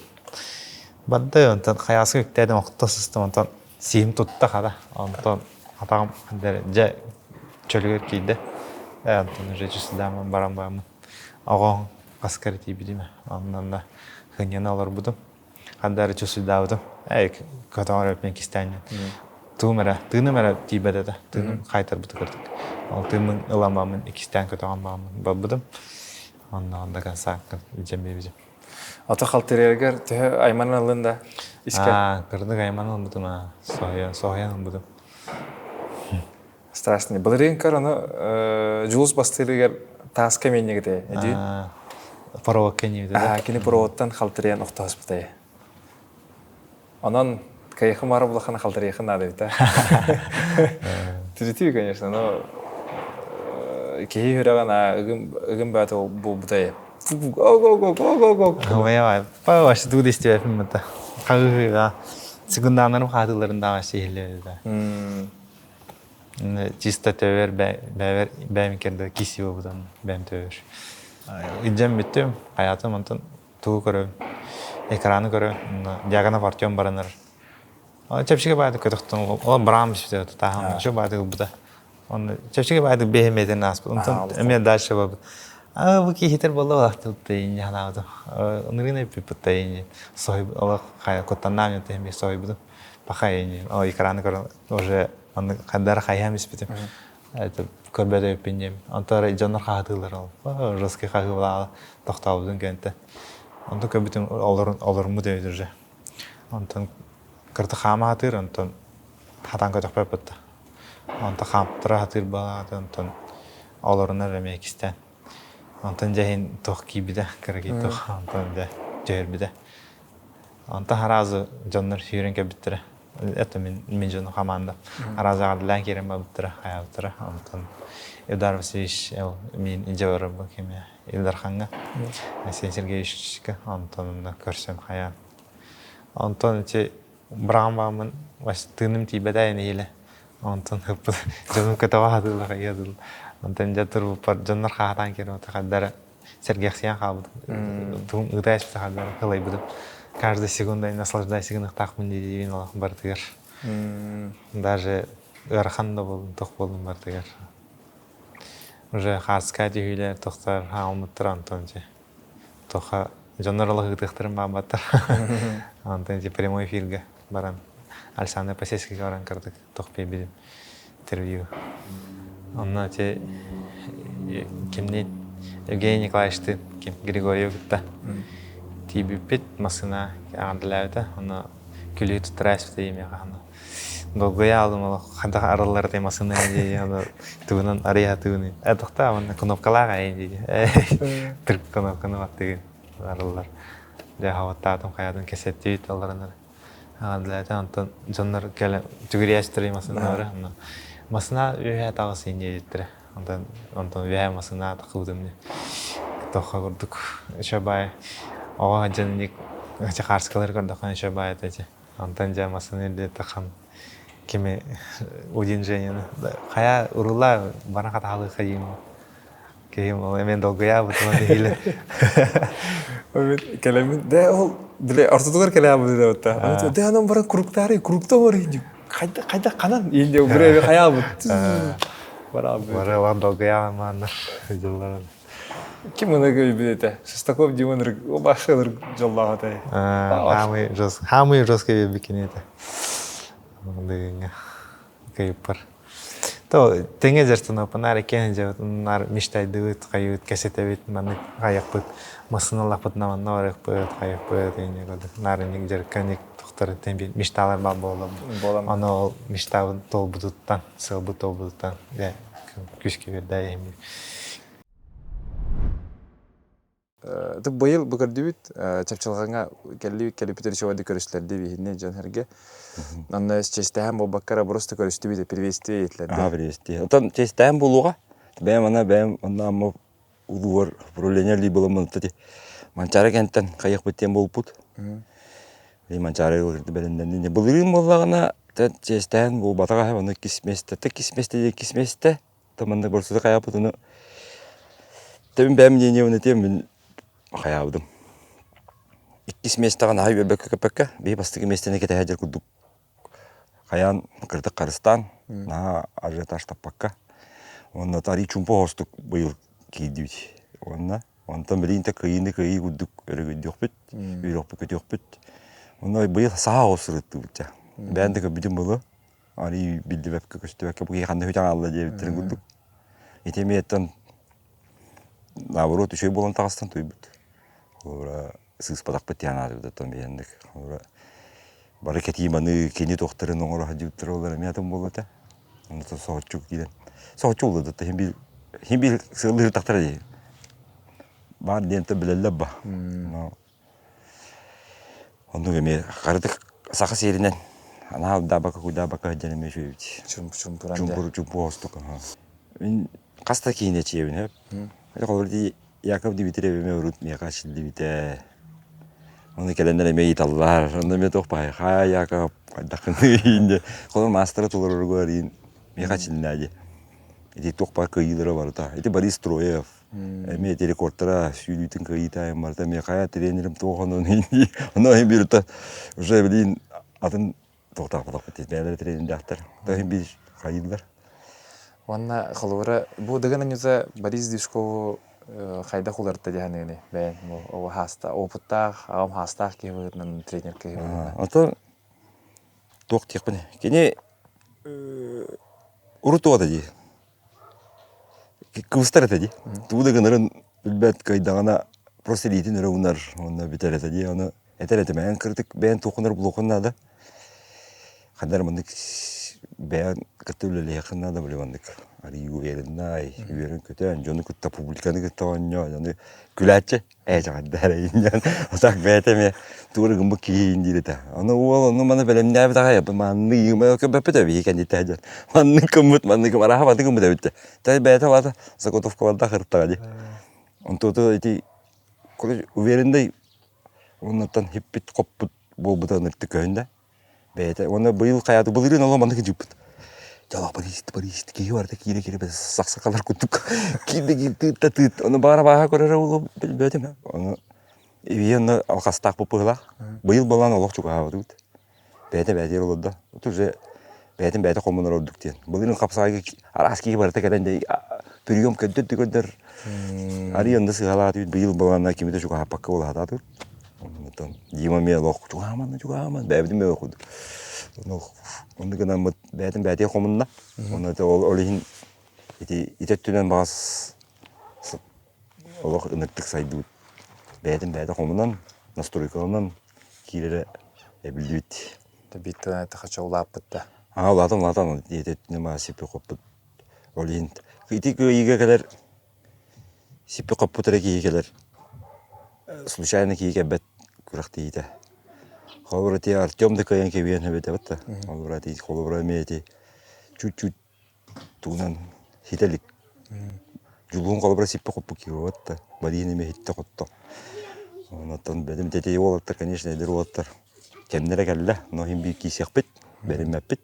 барда онтон хайааска үктээтим охто сыстым онтон сиим тутта хара онтон атаҕым ханна эрэ дьэ чөлүгэр киирдэ. Э онтон уже чувствудааммын баран бараммын оҕоҥ хаскар тиийбитим онно хынньана олорбутум. Ханна эрэ чувствуйдаабытым. Эй, көтөҕөр эппин кистээнньин. Туум эрэ, тыыным эрэ тиийбэт этэ. Тыыным хайтарбыты кырдык. Ол тыыммын ылан бааммын, иккистээн көтөҕөн бааммын барбытым. Онно онно консааккын илдьэн биэрбитим. Ото халтырыарыгар төһө айманан ыллын да искэ? Аа, кырдык айманан ылбытым аа. Соһуйан, соһуйан ылбытым. Страшный. Былырыын көр ону Дьулус бастыырыгар тааска миэнньигите эдүү. Проводка ньиэбитэ да. Кини проводтан халтырыйан охтооспутай. Онон кайхы мара булахана халтырыйахын наада эбит Тиритүү, конечно, но киһи сүрэҕин ыгым ыгым баата буолбутай. Го го го го го го. Ой, вообще тугу да истибэппин бата. Хаһыыга секундааннарым хаатыыларын даҕа сиһилиэбит да. Чисто төбөр бэйбэр бэйэм кэрдэ киси буолбутум бэйэм төбөр. Илдьэн бүттүм, хайаатым онтон тугу көрөбүн, экраны көрөбүн, Дьяконов Артем баранар. Чэпчэки баайдык көтөхтөн, ол браам бүспүтэ тутааһын, чу баайдык ылбыта. Онно чэпчэки баайдык бэһимэтин ааспыт. Онтон эмиэ дальше барбыт. А бу киһитер буолла балахтыбыт инни ханаабытым. Ынырыын эппиппит инни. Сой олох куттаннаам эмиэ сойбутум. Паха инни. Ол экраны көрөн уже Онно ханна хайаан испитим. Это көрбөт эбиппин диэм. Онтон дьоннор хаһытыылар ол. Жесткий хаһыылааҕа тохтообутун кэнтэ. Онтон көрбүтүм олоруммут эбит уже. Онтон кырты хаама хатыыр, онтон хатан көтөхпөппүт да. Онтон хаамтара хатыыр балаата, онтон олорунар эмиэ кистээн. Онтон дьэһин туох киирбитэ, кыракый туох, онтон дьэ түһэрбитэ. Онтон сразу дьоннор сүүрэн кэлбиттэрэ. Это мин, мин дьону хамаанда. Аразаҕаллаан киирэн барбыттара, хайаабыттара. Онтон Илдар Васильевич мин илдьэ барарбын кимэ Илдархаҥҥа, Айсен Сергеевичка, онтон онно көрсөн хайаан. Онтон ити быраҕан бааммын тыыным тиийбэтэ нэһиилэ. Онтон ыппыт дьонум көтөҕө сатыыллар хайыа Онтон дьэ турбуппар дьоннор хаатаан киирэн хардара сэргэхсийэн хаалбытым. Тугум ыытаайыс сахалар ылайбытым. Каждой секундой наслаждайся гыныахтаахпын дии олох барытыгар. Даже ыарахан да буоллун, тох буоллун барытыгар. Уже хаарскай түһүүлэр тохтор хаалмыттар онтон дьэ. Тоха дьоннор олох ыытыахтарын баамматтар. Онтон ити прямой эфиргэ баран Александр Посельскийга баран кырдык тох биэрбитим интервью. Онно ити кимниин Евгений Николаевичтыын ким Григорьев кытта тиийбиппит массыына аҕардалаабыта онно күлүү туттара испитэ имиэхэ аны долгуйа алдым олох хайдах арыллар этэй массыына дии аны тугунан арыйа сатыыбын э тохтоо манна кнопкалаах эйин дии тырк кнопканы баттыгын арыллар дьэ хабаттаатым хайаатын кэсэттибит алларанар Аҕаллаата онтон дьоннор кэлэн түгүрүйээччилэр массыыналары онно массыына үөһээ таҕыс диэбиттэрэ. Онтон онтон үөһээ массыына тахсыбытым дии. Тохха курдук еще баай оҕо сылдьан инник чахаарскалары көрдөххүнэ еще баай этэ ити. Онтон дьэ массыына үрдүгэр таххан кими Удин Женяны хайа уруулаа баран хатаалыахха диим Киһим ол эмиэ долгуйаабытым нэһиилэ. Кэлэммин дэ ол бile ортотугар кэлээбит да Дэ анан баран кругтаары кругта бар инди хайда хайда ханан инди бire хаябыт барабы Бары долгуйаамааннар дьыллар. Ким аны көйбүт этэ Шестаков Димон башылыр жоллоох этэ Хамый жёсткий хамый жёсткий бикини этэ. Дыгыҥҥа кыйыппар. То тэҥэ дьарыктанаппын наар иккиэн сылдьабыт наар мечтайдыбыт хайыыбыт кэсэтэбит маннык хайыахпыт массыыналаахпытына манна барыахпыт хайыахпыт инник курдук наар инник дьарыкка инник тохтор мечталар баар буолаллар ону ол мечтабыт туолбутуттан сыалбыт туолбутуттан дьэ күүскэ биэрдэ иһим Быйыл бу көрдүбүт Чапчылҕаҥҥа кэллибит кэлиппитин үчүгэйдик көрүстүлэр биһини дьон сэргэ. Онно чэстэһэн буолбакка эрэ просто көрүстүбүт приветствие етилэр. Аа приветствие. Оттон чэстэһэн буолуоҕа. Бэйэм ана бэйэм онно амма улууар управление ли буламмын ти Манчаары кэнтэн хайыахпыт диэн буолбут. Манчаары бэлэмнэнни. Былырыын буоллаҕына Чиэстээн буолбатаҕа үһү, ону иккис миэстэ, иккис миэстэ диэн иккис миэстэ. Маннык барсыта хайаабыт ону тэбин бэйэм мнениебын этиэм мин хайаабытым. Иккис миэстэҕэ наһаа үөрбэккэ көппөккө, биһи бастакы миэстэни кэтэһэ дьэр курдук хайаан кырдык харыстаан, наһаа ажиотаж таппакка. Уонна арый чуумпу оһостук быйыл киирдибит. Уонна онтон билигин да кыайыыны кыайыы курдук өрөгөйдүөхпүт, үөрүөхпүт-көтүөхпүт. Онно быйыл саха оҕус сырыттыбыт дьэ. Бэйэн да көрбүтүм буолуо. Арый биллибэккэ көстүбэккэ бу киһи ханна үтэн хаалла диэбиттэрин курдук. Ити эмиэттэн наоборот үчүгэй буолан таҕыстан туйбут. Холобура сыыспатахпыт диэн аатыбыт оттон биһиэнник. Холобура бары кэтии маны кини туохтарын оҥоро сылдьыбыттара олор эмиэ атын буолла этэ. Онно соһуччу киирэн соһуччу буолла да хин биир хин биир сыаллыыр тахтара дии. Баар диэн билэллэр ба. Оннук эмиэ харытык саха сиэринэн анаал даабака куйдаабака сылдьан эмиэ үчүгэйбит. Чумпуран Чумпур чумпу оһостук. Мин хас да киинэ чиэбин хөп. Холобур дии Яков Дмитриев эмиэ урут миэхэ силлибитэ. Ону кэлэннэр эмиэ ыйыталлар. Онно эмиэ туох баай хаа Яков хайдаххыный диye. Холобур маастара толорорго иин миэхэ чиннээ дии. Ити туох баар кыайыылара барыта. Ити Борис Троев Эмиэ ити рекордтара сүүрүүтүн кыайыыта барыта эмиэ хайа тренерим туох онон дии. Ону иһин биир уже билин атын туохтаахпатахпыт бэйэлэрэ тренердээхтэр. То иһин биир хайыыллар. Уонна холобура бу Дыгын Анюта Борис Дюшкову хайдах уларытта дии саныыгыный бэйэҥ бу хааста опыттаах аҕам хаастаах киһи быһыытынан тренер киһи быһыытынан. Ото туох диэхпиний кини урут уота дии Кыбыстар этэ дии. Тугу да гынарын билбэт, кыайдаҕына просто илиитин өрө уунар уонна бүтэр этэ дии. Ону этэр этим, эн кырдьык бэйэн туоххун эрэ булуоххун наада. Ханна эрэ маннык бэйэн кытта үлэлиэххин наада били маннык арыый увереннай, үөрэн-көтөн, дьону кытта публиканы кытта оонньоо, дьону күлээччи. Ээ дьаҕайда диэн отак бэйэтэ эмиэ тугу эрэ гыммыт киһи диир этэ. Ону уол ону маны бэлэмнээбит аҕай маннык ыйыма көрбөппүт эбии кэнниттэн дьон маннык гыммыт маннык арааһа маннык гыммыт эбит дэ. Тэ бэйэтэ баата заготовкалардаах ырыттаҕа дии. Онтуоту ити уверенный уоннаттан хиппит хоппут буолбута ыныртык көһүндэ. Бэйэтэ уонна быйыл хайааты былырыын олох маннык дьыппыт. Дьолох Борис Борис киһи барыта киирэ-киирэ сахсакалар курдук киирдэ киир тыыт да тыыт. Ону баара бааһа көрөрө буолуо билбэтим. Ону ибиэ онно алхастаах быһыылаах. Быйыл балаан олох чугаһаабатыбыт. Бэйэтэ бэйэтигэр олордо. Вот уже бэйэтин бэйэтэ хомунар ордук диэн. Былырыын хапсаҕайга араас киһи барыта кэлэн прием көрдөр да көрдөр. Арый онно сыһалаатыбыт быйыл балаана кими да чугаһааппакка буолаатаатыбыт. Онтон Дима эмиэ олох чугаһааман чугаһааман бэйэбитин бэйэ курдук. Оннук гынаммыт бэйэтин бэйэтигэр хомунна. Онно ол ол иһин ити ити өттүнэн баҕас олох ыныртык сайдыбыт. Бэйэтин бэйэтэ хомунан, настройкаланан киирэрэ эбиллибит. Биир хача улааппыт да. Аа улаатан улаатан ити өттүнэн баҕас сиппи хоппут. Ол иһин ити кыайыыга кэлэр Сиппи хоппут эрэ киһи кэлэр. Случайно киһи кэлбэт күрэхтэһиитэ. Холобура ити Артем да кыайан кэбиһэн эбит да. Холобура ити холобура эмиэ ити чуть-чуть тугунан хитэ илик. Дьулуһун холобура сиппи хоппут киһи буолбат да. Марина эмиэ хиттэ хотто. Онтон бэдим тэтий уолаттар, конечно, эдэр уолаттар кэмнэрэ кэллэ. Но иһин биир киисиэхпит, бэриммэппит.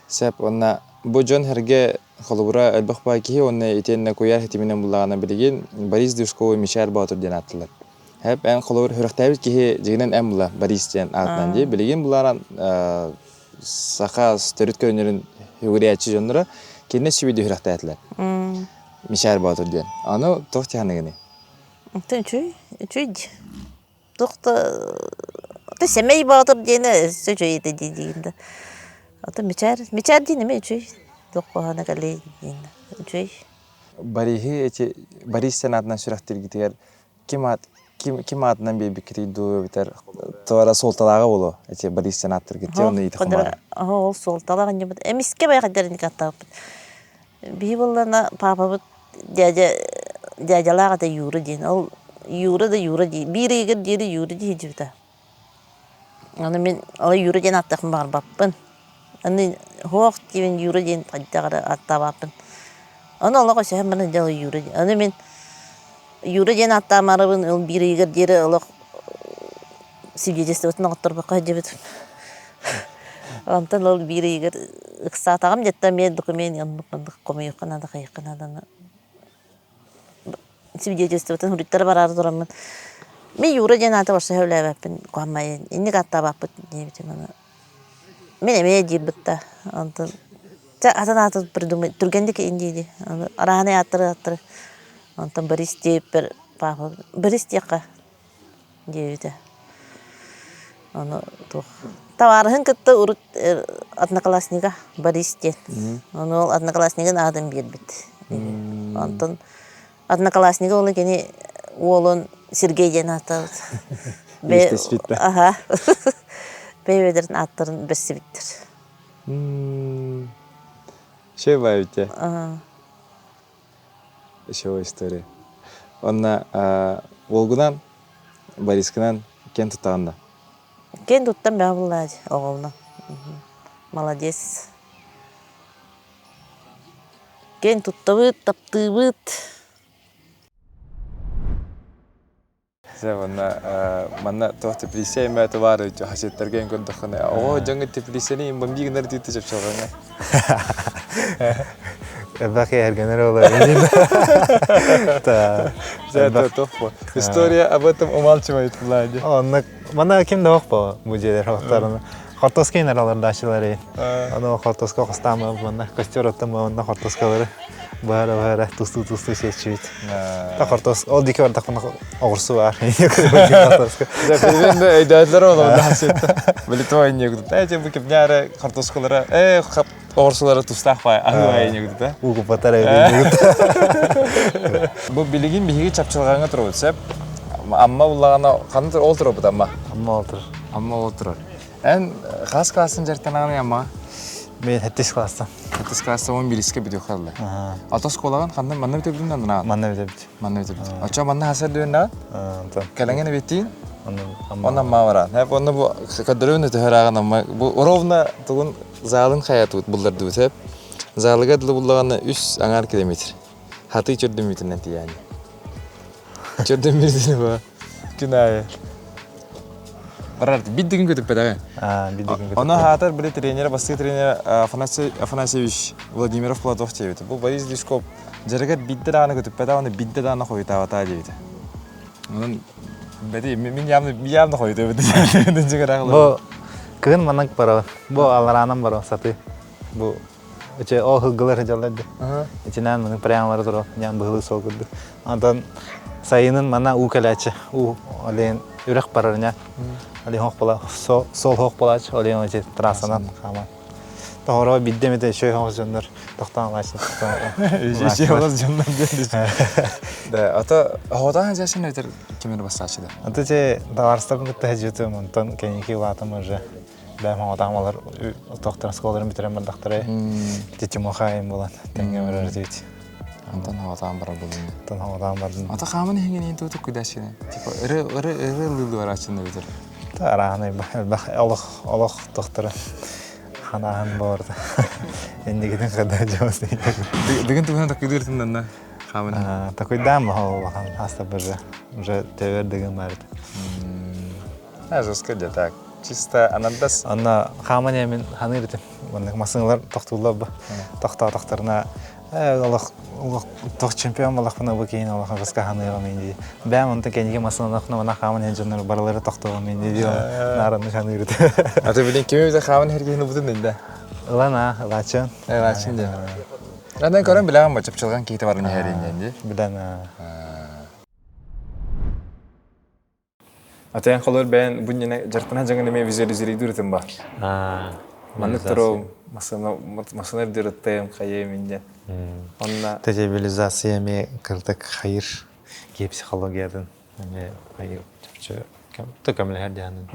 Сөп уонна бу дьон-сэргэ холобура элбэх баай киһи уонна итиэннэ куйаар ситиминэн буллаҕына билигин Борис Дюшкову Мичээр Боотур диэн ааттыыллар. Хэп эн холобур сүрэхтээбит киһи дьиҥинэн эн була Борис диэн аатынан дии. Билигин булааран саха төрүт көрүнэрин үгүрээччи дьонноро кинини сүбүдү сүрэхтээтилэр. Мичээр Боотур диэн. Аны туох дьаһаныгыный? Онтон үчүгэй, үчүгэй дии. Туох да ото сэмэй боотур диэни өссө үчүгэй этэ дии диигин да. Ото мичээр, мичээр диэн эмиэ үчүгэй. Туох куһаҕана кэлиэй диэн үчүгэй. Бориһы эти Борис сен аатынан сүрэхтииргитигэр ким аат ким ким аатынан биэрбиккитий дуу эбэтэр туора суолталааҕа буолуо эти Борис сен ааттыргыт дии онно Ол ол суолталаах инньэ эмискэ байҕайдарынник аттаабыппыт. Биһи буоллаҕына паапабыт дядя дядялаах этэ Юра диэн. Ол Юра да Юра дии биир ыйыгар диэри Юра дии сылдьыбыта. Аны мин ол Юра диэн ааттаахпын баҕарбаппын. Аны суох диибин Юра диэн хайдах эрэ ааттаабаппын. Ону олох өсөһөн баран дьэ ол Юра диэн. Аны мин Юра диэн ааттаамарыбын ол биир ыйыгар диэри олох свидетельствотын оҥотторбокко сылдьыбытым. Онтон ол биир ыйыгар ыксаатаҕым дьэттэн эмиэ документ оннук маннык хомуйуохха наада, хайыахха нааданы свидетельствотын суруйтара бараары тураммын мин Юра диэн ааты барса сөбүлээбэппин куһаммайын инник ааттаабаппыт диэбитим аны мин эмиэ диирбит да онтон чэ атын ааты придумай түргэнник индии аны арааһынай ааттары ааттары онтон Борис диэбиппэр папа Борис диэххэ диэбитэ ону туох табаарыһын кытта урут одноклассника Борис диэн ону ол однокласснигын аатын биэрбит онтон однокласснига ол кини уолун Сергей диэн ааттаабыт аха бэйбэдэрин ааттарын бэрсибиттэр Че баайбыт Еще история. Онна уолгунан Борискынан киэн туттаҕын да? Киэн туттан бэҕэ буллаа оҕолно. Молодец. Киэн туттабыт, таптыыбыт. Манна манна туох теплиция эмээти баар хасиаттарга эн көрдөххүнэ оҕо дьоҥҥо теплицияны имбамби гынар диэти чопчолоҥҥа Элбэх эргэнэр олор. История об этом умалчивает Влади. Оннук манна ким да бу бу дьиэлэр хохторуна. Хортоска инер алардаачылары. Ону хортоска хостаамы манна костер оттон манна хортоскалары баара-баара тустуу-тустуу сиэччибит. Та хортос ол диэки бардахпына оҕурсу баар. Билбин да өйдөөтүлэр ол онно сетте. Били той не гудут. Э бу кимняра хортоскалара э оҕурсулара тустаах бай аһыы бай не гудут. Угупатар өйдөөтүлэр. Бу билигин биһиги чапчылҕаҥҥа турабыт сөп. Амма буллаҕына ханна ол турабыт Амма? Амма ол турар. Амма ол турар. Эн хас класстан дьарыктанаҕыный Амма? Мен хэттис класстан. Хэттис класстан он биирискэ бүтүөххэ ылла. Ата оскуолаҕын ханна манна бүтэрбитин аннаан? Манна бүтэрбит. Манна бүтэрбит. Оччо манна хасар дүөннэҕин? Кэлэҥин эбиттиин? Онно Амма бараан. Хэп онно бу көрдөрөбүн төһөрааҕын Амма бу ровно тугун заалын хайатыбыт буллардыбыт хэп. Заалыга дылы буллаҕына үс аҥаар километр. Хатыы чөрдөммүтүнэн тиийээни. Чөрдөммүтүнэн ба. Күн аайы. Барар биддигин көтүппэтэҕэ. Ону хаатар били тренер, бастыы тренер Афанасий Афанасьевич Владимиров Платов диэбитэ. Бу Борис Дишков дьарыгар бидде даҕаны көтүппэтэх, аны бидде даҕаны хойутаабатаа диэбитэ. Онон бэти мин явно явно хойутуйбут. Бу кыһын маннык барабын. Бу алараанан барабын сатыы. Бу Ичи ол сылгылар сылдьаллар дии. Итинэн маны прямо бара турар, дьаан быһылыы суол курдук. Онтон сайынын мана уу кэлээччи, уу олен үрэх барар ня. Олен хоох була, сол хоох буолааччы, олен ити трассанан хааман. Тоҕоро бидде эмите үчүгэй хоос дьоннор тохтоон алааччы. Үчүгэй хоос дьоннор диэн. Да, ата хоотаан жашын өтөр кимер бастаачы да. Ата те товарыстарбын кытта хажытым, онтон кэнники улаатым уже. Бэм оҥотаамалар тохтор оскуолаларын бүтэрэн бардахтара. Ити Тимоха буолан тэҥҥэ барар этибит. Антон хоҕотаан барар буолуҥ. Антон хоҕотаан бардым. Ата хааман иһиҥин туу туккуйдааччыны. Типа ыры ыры ыры лыылы барааччыны бүтэр. Арааһынай элбэх олох олох тохторо ханааһын боорда. Иннигитин хада дьоос. Дыгын туһунан такыйдыыртын хааман. Такуйдаан улахан хаста уже уже төбөр дыгын бар. Жестко где так. Чисто анандас. Анна хааман эмин ханыыр этим. Маннык массыыналар тохтууллар бу. Тохтоотохторуна олох олох тох чемпион буоллахпына бу киин олох жестко ханыаҕым ин дии. Бэйэм онтон кэнники массыыналахпына мана хааман иһэн дьоннор барылары тохтуоҕум ин дии наараны ханыыр этим. А ты блин кими бите хааман иһэргиһин убутун инде. Ылан а, ылаачын. Ылаачын диэн. Адан көрөн билэҕин бу чапчылҕан киһитэ баран иһэрин диэн дии. Билэн Атыан холор бэйэн бу иннинэ дьарыктана дьаҥын эмиэ визуализируйдуур бар. Маннык туру массыына массыына ирдиир хайыам инде. Онна Тежебилизация эмиэ кырдык хайыр киһи психологиятын эмиэ хайыр чопчу көмөлөһөр диһанын.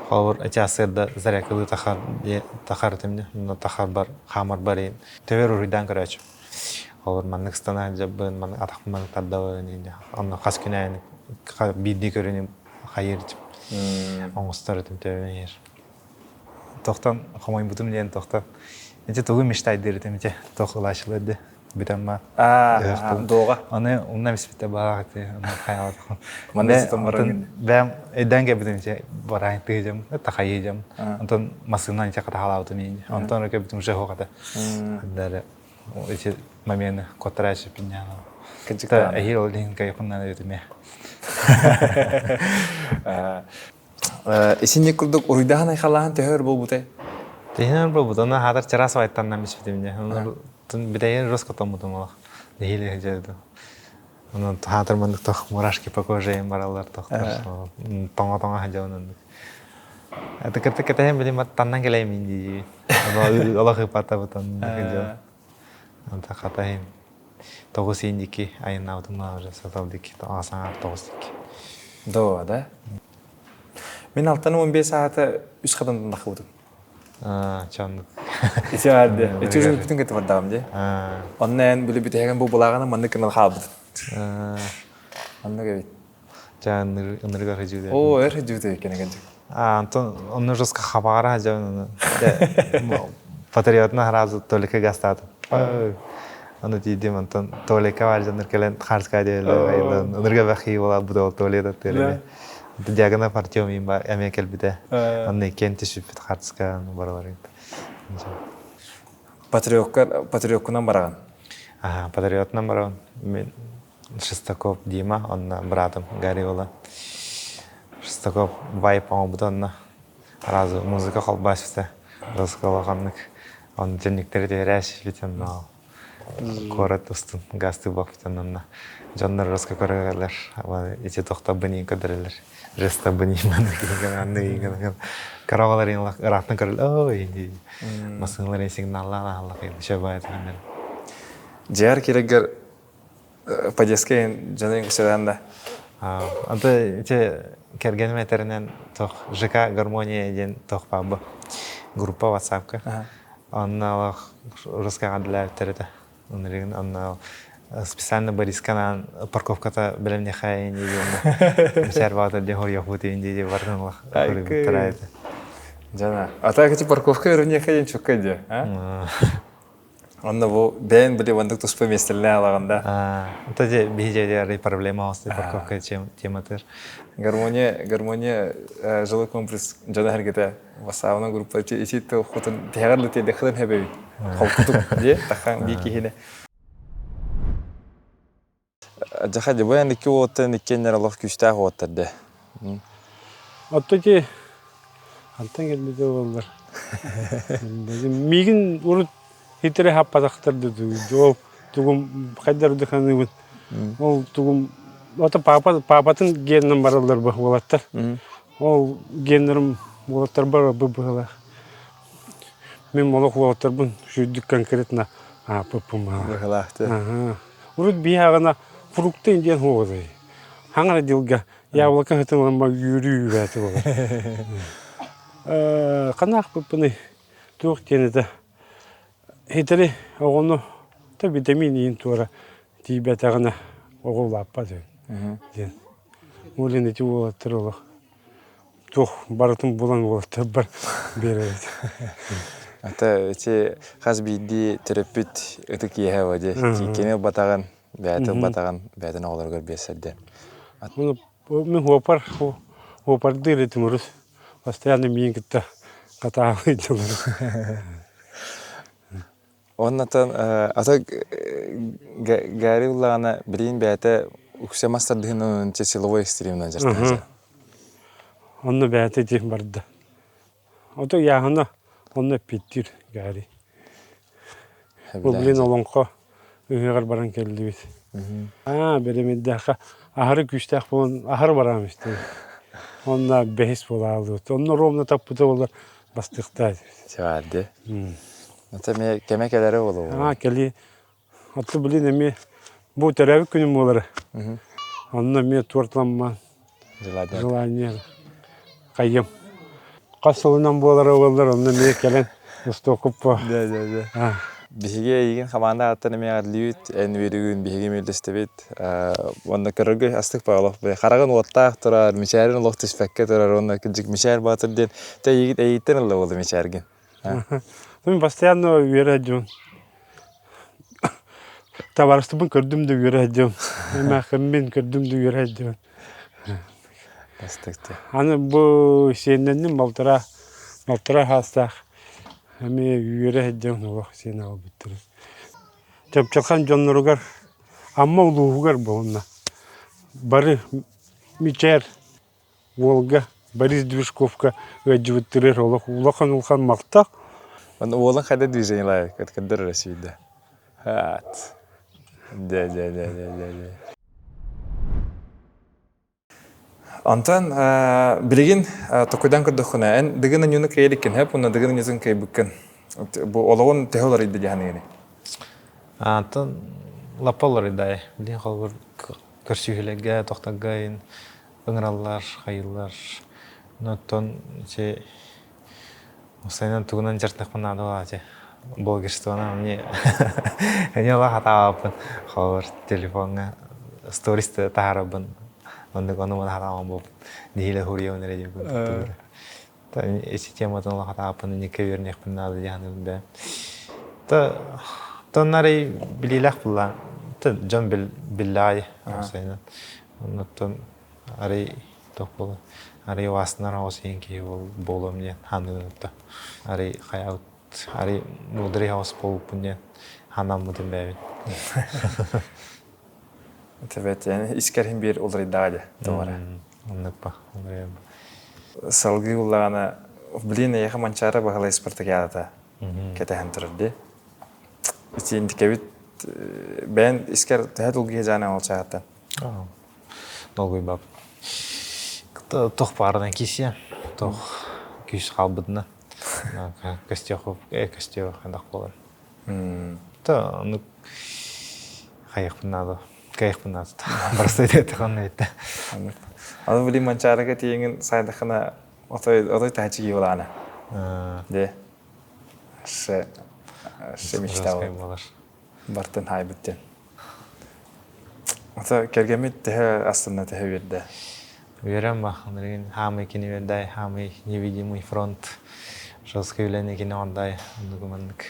Холобур эти асырда зарядкалыы тахар тахар этимне тахар бар хаамар бар төбөр уруйдаан көрөөчү. Холобур маннык ыстана дьаббын, маннык атахпын маннык тардабын, онно хас күн аайы биирдии көрүнүм хайыр оҥостор этим төбөм иһэр. Тохтон хомойбутум диэн тохтон. Ити тугу мечтайдыыр этим ити туох ылаачылар ди. бүтэн ба. Аа, дуоҕа. Аны умна биспитэ баах ити хайаалатах. Манна сытан баран. Бэм өйдөөн кэлбитим иче бараан тыыжам, тахайыжам. Онтон массыынан иче хатахалаабытым иин. Онтон өрө кэлбитим уже хоҕата. Дары ити момены котраачы пиньяна. Кыджыктаан. Эһиил ол иһин кайфыннан өтүмэ. Исинник курдук уруйдаһан айхалааһын төһө өр буолбутай? Төһө өр буолбут. Онно хаатар чараас байтаннан биспитим дьэ. Бүтэйин рос котоммутум олох. Нэһиилэ сылдьар Онон хаатар маннык тох мурашки по коже бараллар тохтор. Тоҥо-тоҥо сылдьабын оннук. Это кытта кэтэһэн билим таннан кэлэймин дии. Олох ыппатабыт оннук сылдьабын. Онта хатайын тоҕус индики айаннаабытым уже сатал дики саҥар тоҕус дики. Да, да. Мин алтан 15 саата үс хатантан тахыбытым. Чоннук. Ити арды. Ити уже бүтүн кытта бардагым ди. Онно эн били бүтэһигин бу былааҕына маннык гынан хаалбытым. Оннук эбит. Жа ынырыга хыжууда. О, эр хыжууда экен экен. А, Антон, онно жестко хабаара жа патриотна сразу только гастаты. Аны тиийдим, онтон туалекка баар дьоннор кэлэн харска диэлэр, ынырга бэхии буолар бу туалет аттыыр Диагонов Артем эмиэ кэлбитэ. Онно иккиэн түсүппүт хартыска баралар. Патриокка патриоккунан бараҕын? Аха, патриотунан барабын. Мен Шестаков Дима, онно братым Гарри буолан. Шестаков вайп оҥорбута онно. Сразу музыка холбоосута. Руссколоханнык. Он дьэнниктэри түһэрээш онно куорат устун газ тыыбаппытын онно дьоннор русска көрөллөр ити тохтобун көрдөрөллөр жестабын каравалар ыраахтан көрөл ой массыыналар сигналлаан аһаллах шабаатаннар Дьиэр кирегер подъездка дьону көрсөдөн да Аты ити кэргэним этэринэн тох ЖК Гармония диэн тох баабы группа WhatsApp-ка Онно русскаҕа дэлээбиттэр этэ. Онно онно специально Борисканаан парковката бэлэмниэхэ инди диэн мсэр баата диэн хоруйахпыт инди диэн барытын хоруйбуттара этэ. Жана. А так эти парковка өрүнүөхэ диэн чукка диэ, а? Онно бу бэйэн били вандык туспа миэстэлээх алаган да. Это же биһи проблема осты парковка тематыр. Гармония, гармония жилой комплекс жана хергете Васаабына группа ити хотун тиһэҕэр да тиэрдэххитин хэбэбит. Холкутук дии тахан бии киһини. Дьаха дьыбыан икки уоттан иккиэннэр олох күүстээх уоттар дэ. Отто ити хантан кэлбитэ буоллар. Миигин урут хитре хаппатахтар да ол тугум хайдар да ханыыбын. Ол тугум ото папа папатын геннен бараллар уолаттар. Ол геннерим уолаттарбар быһыылаах. Мин олох уолаттарбын сүүрдүк конкретно ааппыппын быһыылаах. Урут биһаҕына фрукты диэн хуоҕудай. Хаҥара дьылга яблоко хытылан үөрүү үүрээти болар. Ханаахпыппыный туох диэн этэ хитери оҕону та витамин иин туора тиийбэтэҕинэ оҕо улааппат диэн. Ол иһин ити уолаттар олох туох барытын булан уолаттарбар биэрэбит. Ата ити хас биирдии төрөппүт ытык иэһэ о дии. Кини ылбатаҕын, бэйэтэ ылбатаҕын, бэйэтин оҕолоругар биэрсэрдэ. Мин хуопар хуопардыыр этим урут. Постоянно миин кытта хатаалыйдылар. Оннотон ата Гарри ыллаҕына билигин бэйэтэ үксэ мас тардыһын силовой экстримынан дьарыктанар. Онно бэйэтэ ити барда. Ото ыйааһына онно эппиэттиир Гарри. Бу билин олоҥхо ыһыаҕар баран кэллибит. Аа, бэлэмирдээххэ аһары күүстээх буолан аһары бараам истэ. Онно бэһис буолаалыбыт. Онно ровно таппыта буоллар бастыахтаа этибит. Севарди. Это эмиэ кэмэ кэлэрэ буолуо. Аа, кэлии. Отту билин эмиэ бу төрөөбүт күнүм буолара. Онно эмиэ туортламман желание хайым. Хас сылынан буолара буоллар, онно эмиэ кэлэн устуокуппа. Да, да, да. Биһиги эйигин хамаанда ааттан эмиэ эҕэрдэлиибит, эн үөрүүгүн биһиги үллэстэбит. Уонна көрөргө астык олох хараҕын уоттаах турар, мичээрин олох түспэккэ турар уонна кырдьык мичээр баатыр диэн тэ эйигин эйигиттэн ылла буолла мичээргин. Мин постоянно үөрэ дьон. Табаарыстыбын көрдүм да үөрэ сылдьабын. Эмээххиммин көрдүм да үөрэ сылдьабын. Аны бу сиэннэнним балтараа балтараа саастаах эмиэ үөрэ сылдьабын олох сиэн аҕалбыттарын. Чапчылхан дьонноругар Амма улууһугар буолунна. Бары мичээр уолга Борис Движковка ыалдьыбыттарыгар олох улахан улахан махтал. Онно уолун хайда движениелаах көрдөр Россияда. Хаат. Дэ дэ дэ дэ дэ дэ. Онтон билигин токуйдан көрдөххүнэ, эн дыгын аньууну кыайа хэп уонна дыгын аньуутун кыайбыккын. Бу олоҕун төһө уларыйда дии саныыгыный? Антон лаппа уларыйда. Билигин холобур көрсүһүүлэргэ, тохторго ыҥыраллар, хайыыллар. Оттон ити Уопсайынан тугунан дьарыктахпын наада буолааччы. Блогерствонан эмиэ эмиэ олох хатаабаппын. Холобур, телефоҥҥа сторис таһаарабын. Оннук ону-маны хатаабан буолбут. Нэһиилэ суруйабын эрэ диэн курдук. Ити тематын олох хатаабаппын, инникке үөрэниэхпин наада дии саныыбын бэйэм. То тоннарый билиилээх буллаан. Дьон биллэҕэй уопсайынан. Оннуттан арый туох буолар арый убаастанар оҕус иһин киһи буолуом диэн ханыыбын арый хайаабыт арый муударый оҕус буолбуппун диэн хаанаммытым бэйэбин Тэбэт искэр иһин биир уларыйдаҕа дии тоҕо оннук ба салгыы уллаҕына блин эйиэхэ Манчаары Баһылай спартакиадата кэтэһэн турар дии ити интикэбит бэйэн искэр төһө долгуйа дьаана ол чаһаттан Долгуйбаппын. Туох баарынан киисиэ, туох күүс хаалбытына. Костюм костюм хайдах буолар. То оннук хайыахпын наада. Кайыахпын наада. Барыста этэ эттэ. Аны билим Манчаарыга тиийиҥин сайдахына отой отой таһычы кии булаана. Де. Ше ше мечтал. Бартын хаайбыт диэн. Ата кэргэммит төһө астынна төһө үөрдэ? Үөрэн баханырыгын хаамый кини үөрдай, хаамый невидимый фронт жесткий үлэни кини ондай оннугу маннык.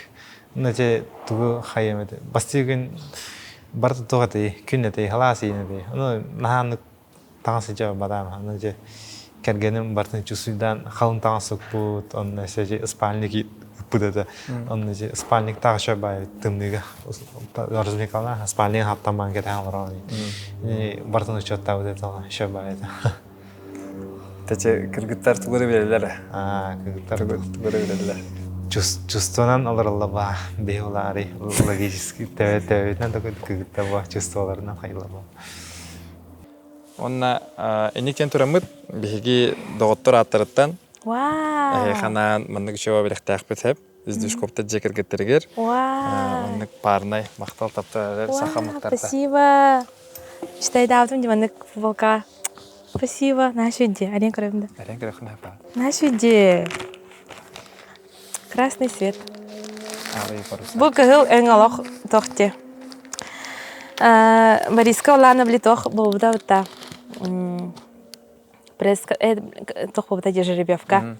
Ну те тугу хайым эти. Бастыгын барыта туох этэй, күн этэй, халаас иин этэй. Ону наһааннык таҥас ичэ барбатаам. Аны дьэ кэргэним барытын чувствуйдаан халыҥ таҥас укпут, онно өссө дьэ спальник ыппыт этэ. Онно дьэ спальниктаах еще баай тымныыга развлекалаах спальник хаттамаан кэтээн олорон барытын учуоттаабыт этэ еще баай этэ. Тэчэ кыргыттар тугу эрэ билэллэр. Аа, кыргыттар тугу эрэ билэллэр. Чувствонан олороллор баа, биһи улаары логически төбөтүнэн да кыргыттар баа чувстволарынан хайылар баа. Уонна инниктэн тураммыт биһиги доҕоттор ааттарыттан эһиэхэ маннык үчүгэй бэлэхтээхпит хэп издушковтар дьиэ кэргэттэригэр маннык парнай махтал таптар саха муктарта Спасибо. Читайдаабытым диманнык футболка. Спасибо. Наша иди. Арен көрөбүн да. Арен көрөбүн да. Наша иди. Красный свет. Бу кыһыл өҥ олох туох дии. Бориска Улана били туох буолбута бытта пресс туох буолбута дии жеребьевка.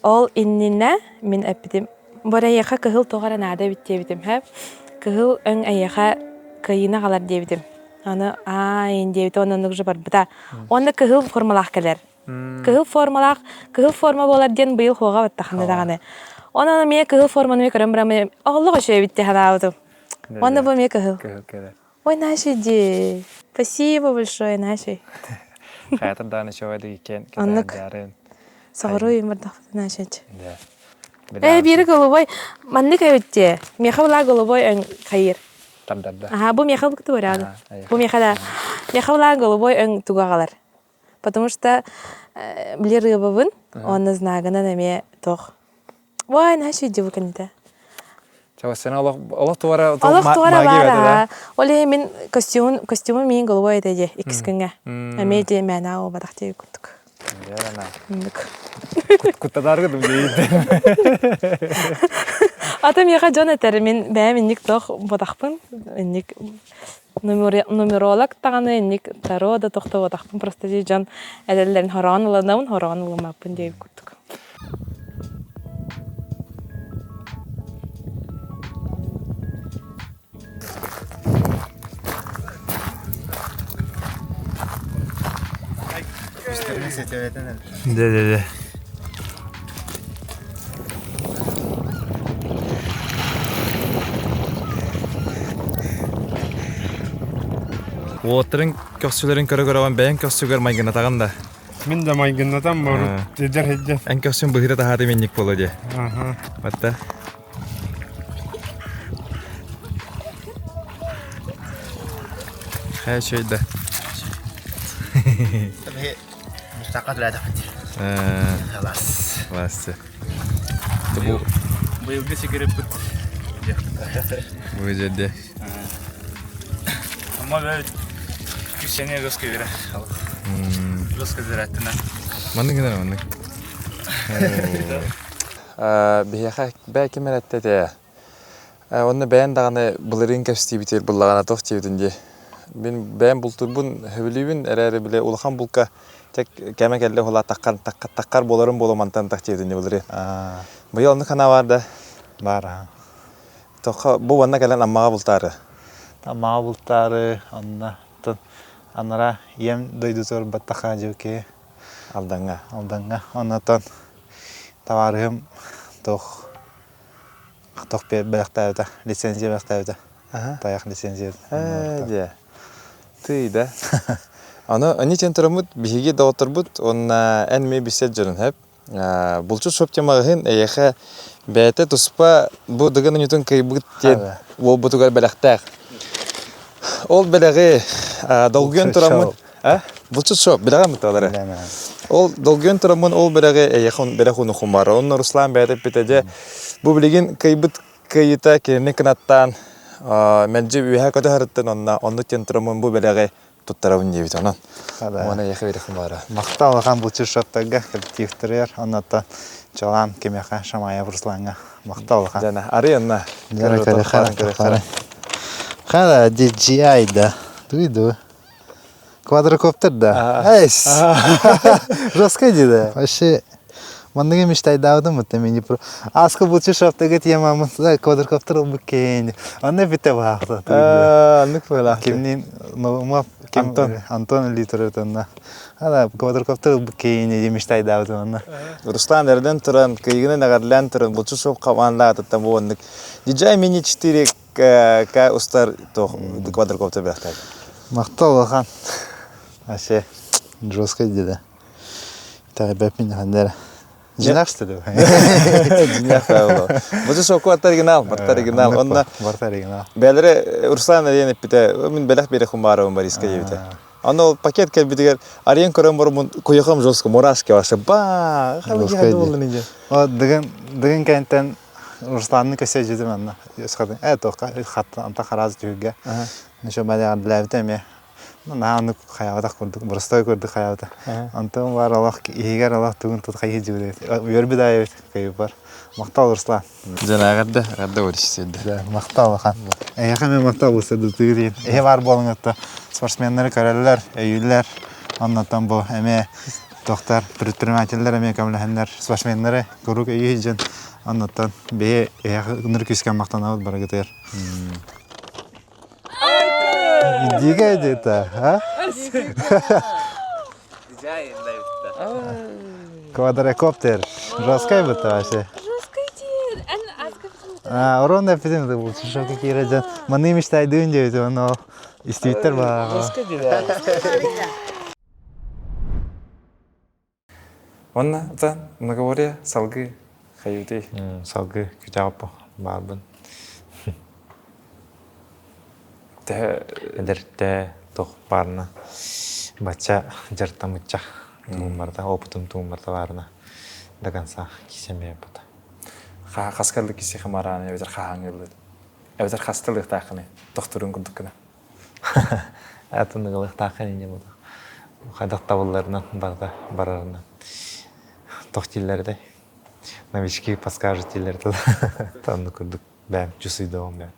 Ол иннинэ мин эппитим бу эйиэхэ кыһыл туох эрэ наада эбит диэбитим һэ. Кыһыл өҥ эйиэхэ кыайыыны аҕалар диэбитим. Аны аайын диэбитэ уонна оннук же барбыта. Уонна кыһыл формалаах кэлэр. Кыһыл формалаах, кыһыл форма буолар диэн быйыл хуоҕа баттахына даҕаны. Онон эмиэ кыһыл форманы көрөн баран оҕоллох үчүгэй эбит дии санаабытым. Уонна бу эмиэ кыһыл. Кыһыл кэлэр. Ой, Наша иди. Спасибо большое, Наша. Хаятыр даҕаны үчүгэй иккиэн Оннук. кэтэһэрдээрин. Соҕуруу юмордахпыт Наша. Ээ, биири голубой маннык эбит дии. Миэхэ была голубой өҥ хайыр. Тардарда. Аха, бу миэхэ бу тугу Бу миэхэ да. Миэхэ была голубой өҥ тугу аҕалар. Потому что били рыбабын уонна знагынан эмиэ туох Ой, наша иди выкинете. Чавасена олох олох туара Олох туара баар Ол иһин мин костюмун костюмум миин голубой этэ дии иккис күҥҥэ. Эмиэ дии мээнэ буолбатах дии курдук. Оннук. Куттанааргы дум Ата миэхэ дьон этэр мин бэйэм инник туох ботахпын инник Нумеролог даҕаны инник таро да тохтоботохпун просто дии дьон этэллэрин хороон ылынабын, хороон ылыммаппын диэбит курдук. Да, да, да. Уоттарын көхсүлэрин көрө-көрөҕүн бэйэҥ көхсүгэр майгынатаҕын да. Мин да майгыннатан барут эдэр эдэр. Эн көхсүн быһыта таһааты минник буолуо дии. Батта. Хэ да. Мустакка түлээтэхпит. Халас. Халас. Быйылгы сигареппыт. Бу жерде. Ама бэт күсене жестко бере. Жестко зираттына. Маннык гынар маннык. Биһиэхэ бээ ким эрэтте этэ. Онно бэйэн даҕаны былырыын кэпсэтиибитигэр буллаҕына туох диэбитин дии. Мин бэйэм бултуурбун сөбүлүүбүн эрээри бile улахан булка чэ кэмэ кэллэ уһулаа таххар таххар буоларым буолуо мантан тах диэбитин дии былырыын. Быйыл оннук санаа баар да? Баар аа. Тоххо бу уонна кэлэн Аммаҕа бултаары. Аммаҕа бултаары онно анара ийэм дойдутугар баттаха дьүкээ Алдаҥҥа. Алдаҥҥа. Оннотон табаарыһым туох туох бэлэхтээбитэ, лицензия бэлэхтээбитэ. Тайах лицензия. Ээ дьэ. Тый да. Аны они тен тураммыт биһиги доҕотторбут уонна эн эмиэ билсэр дьонун хэп. Булчут шоп маҕаһыын эйиэхэ бэйэтэ туспа бу Дыгын оонньуутун кыайбыт диэн уолбутугар бэлэхтээх. Ол бэлэҕи долгуйан тураммын Булчут шоп билэҕин буталары. Ол долгуйан тураммын ол бэлэҕи эйиэхэ бэлэх уунухум баар. Онно Руслан бэйэтэ эппитэ дьэ бу билигин кыайбыт кыайыыта кинини кынаттаан мэлдьи үөһэ көтө сырыттын онно оннук диэн тураммын бу бэлэҕи туттарабын диэбит онон. Уонна эйиэхэ биэриэххин баара. Махтал улахан булчут шоптарга коллективтарыгар оннуттан чолаан кимиэхэ Шамаев Руслаҥҥа махтал улахан. Дьана арый онно. Хара DJI да. Дуйду. Квадрокоптер да. Эйс. Жестко да. Вообще манныгы мечтайдаабытым бутта мини про. Аска булчу шаптыгы темамын квадрокоптер ылбыт кээн. Онно бите баахта. Аннык буолаахты. Кимнин новыма Антон. Антон литературна. Ана квадрокоптер ылбыт кээн мечтайдаабытым онно. Руслан эрден туран, кыйгынан эҕэрлээн туран, булчу шоп хамаандаатыттан бу оннук. DJI Mini 4 К устар квадрокоптер бэхтэр. Махтал улахан. Вообще жестко деді. Итэҕэйбэппин ханна эрэ. Дьинах что ли? Дьинах да Бу соку барта оригинал, барта оригинал. Онно барта оригинал. Бэлэре Руслан диэн эппитэ, мин бэлэх биэрэ хумбаарабын Бориска диэбитэ. Аны ол пакет кэлбитигэр арыйан көрөн бараммын куйахам жестко мурашки вообще ба О дыгын дыгын кэнтэн Русланны көсө дьүдүм анна э туохха хатта хараас түһүлгэ ничего баляҕар билээбитэ эмиэ наһаа оннук хайаабатах курдук боростой курдук хайаабыта онтон бар олох иһигэр олох тугун тут хайыы дьүлэбит үөрбүт аайыбыт кыйбар махтал Руслан Дьэн эҕэрдэ эҕэрдэ Борис махтал улахан эйиэхэ эмиэ махтал буолса дутуу эһи баар буолуҥ спортсменнары көрөллөр өйүүллэр оннотон бу эмиэ тохтар предпринимателлэр эмиэ көмөлөһөннөр спортсменнары куруук өйүү дьон оннуттан биһи эһиэхэ ынырык күүскэ махтанабыт барыгытыгар Дикая где-то, а? Квадрокоптер. Жесткая бы вообще. А, урон эпидем был, что какие ради. Маны мечтайдыын диэбит, но истибиттер баа. Уонна ата многоборье салгыы хайыытый? Салгыы күтэ баарбын. Төһө Эдэртэ туох баарына бачча дьартамычча тугум барда, опытым тугум барда баарына до конца кисэмиэ бута. Хас кэллик кисиэхэ марааны эбэтэр хаһааҥҥы эбэтэр хастылыахтааххыный тохтуруун курдук гына Атыныгылыахтааххын инньэ буолуо. Хайдах табылларынан барыта барарынан. Туох дииллэр этэй? Новички подскажут дииллэр этэ. Оннук курдук бэйэм чувствуйдуом бэйэм.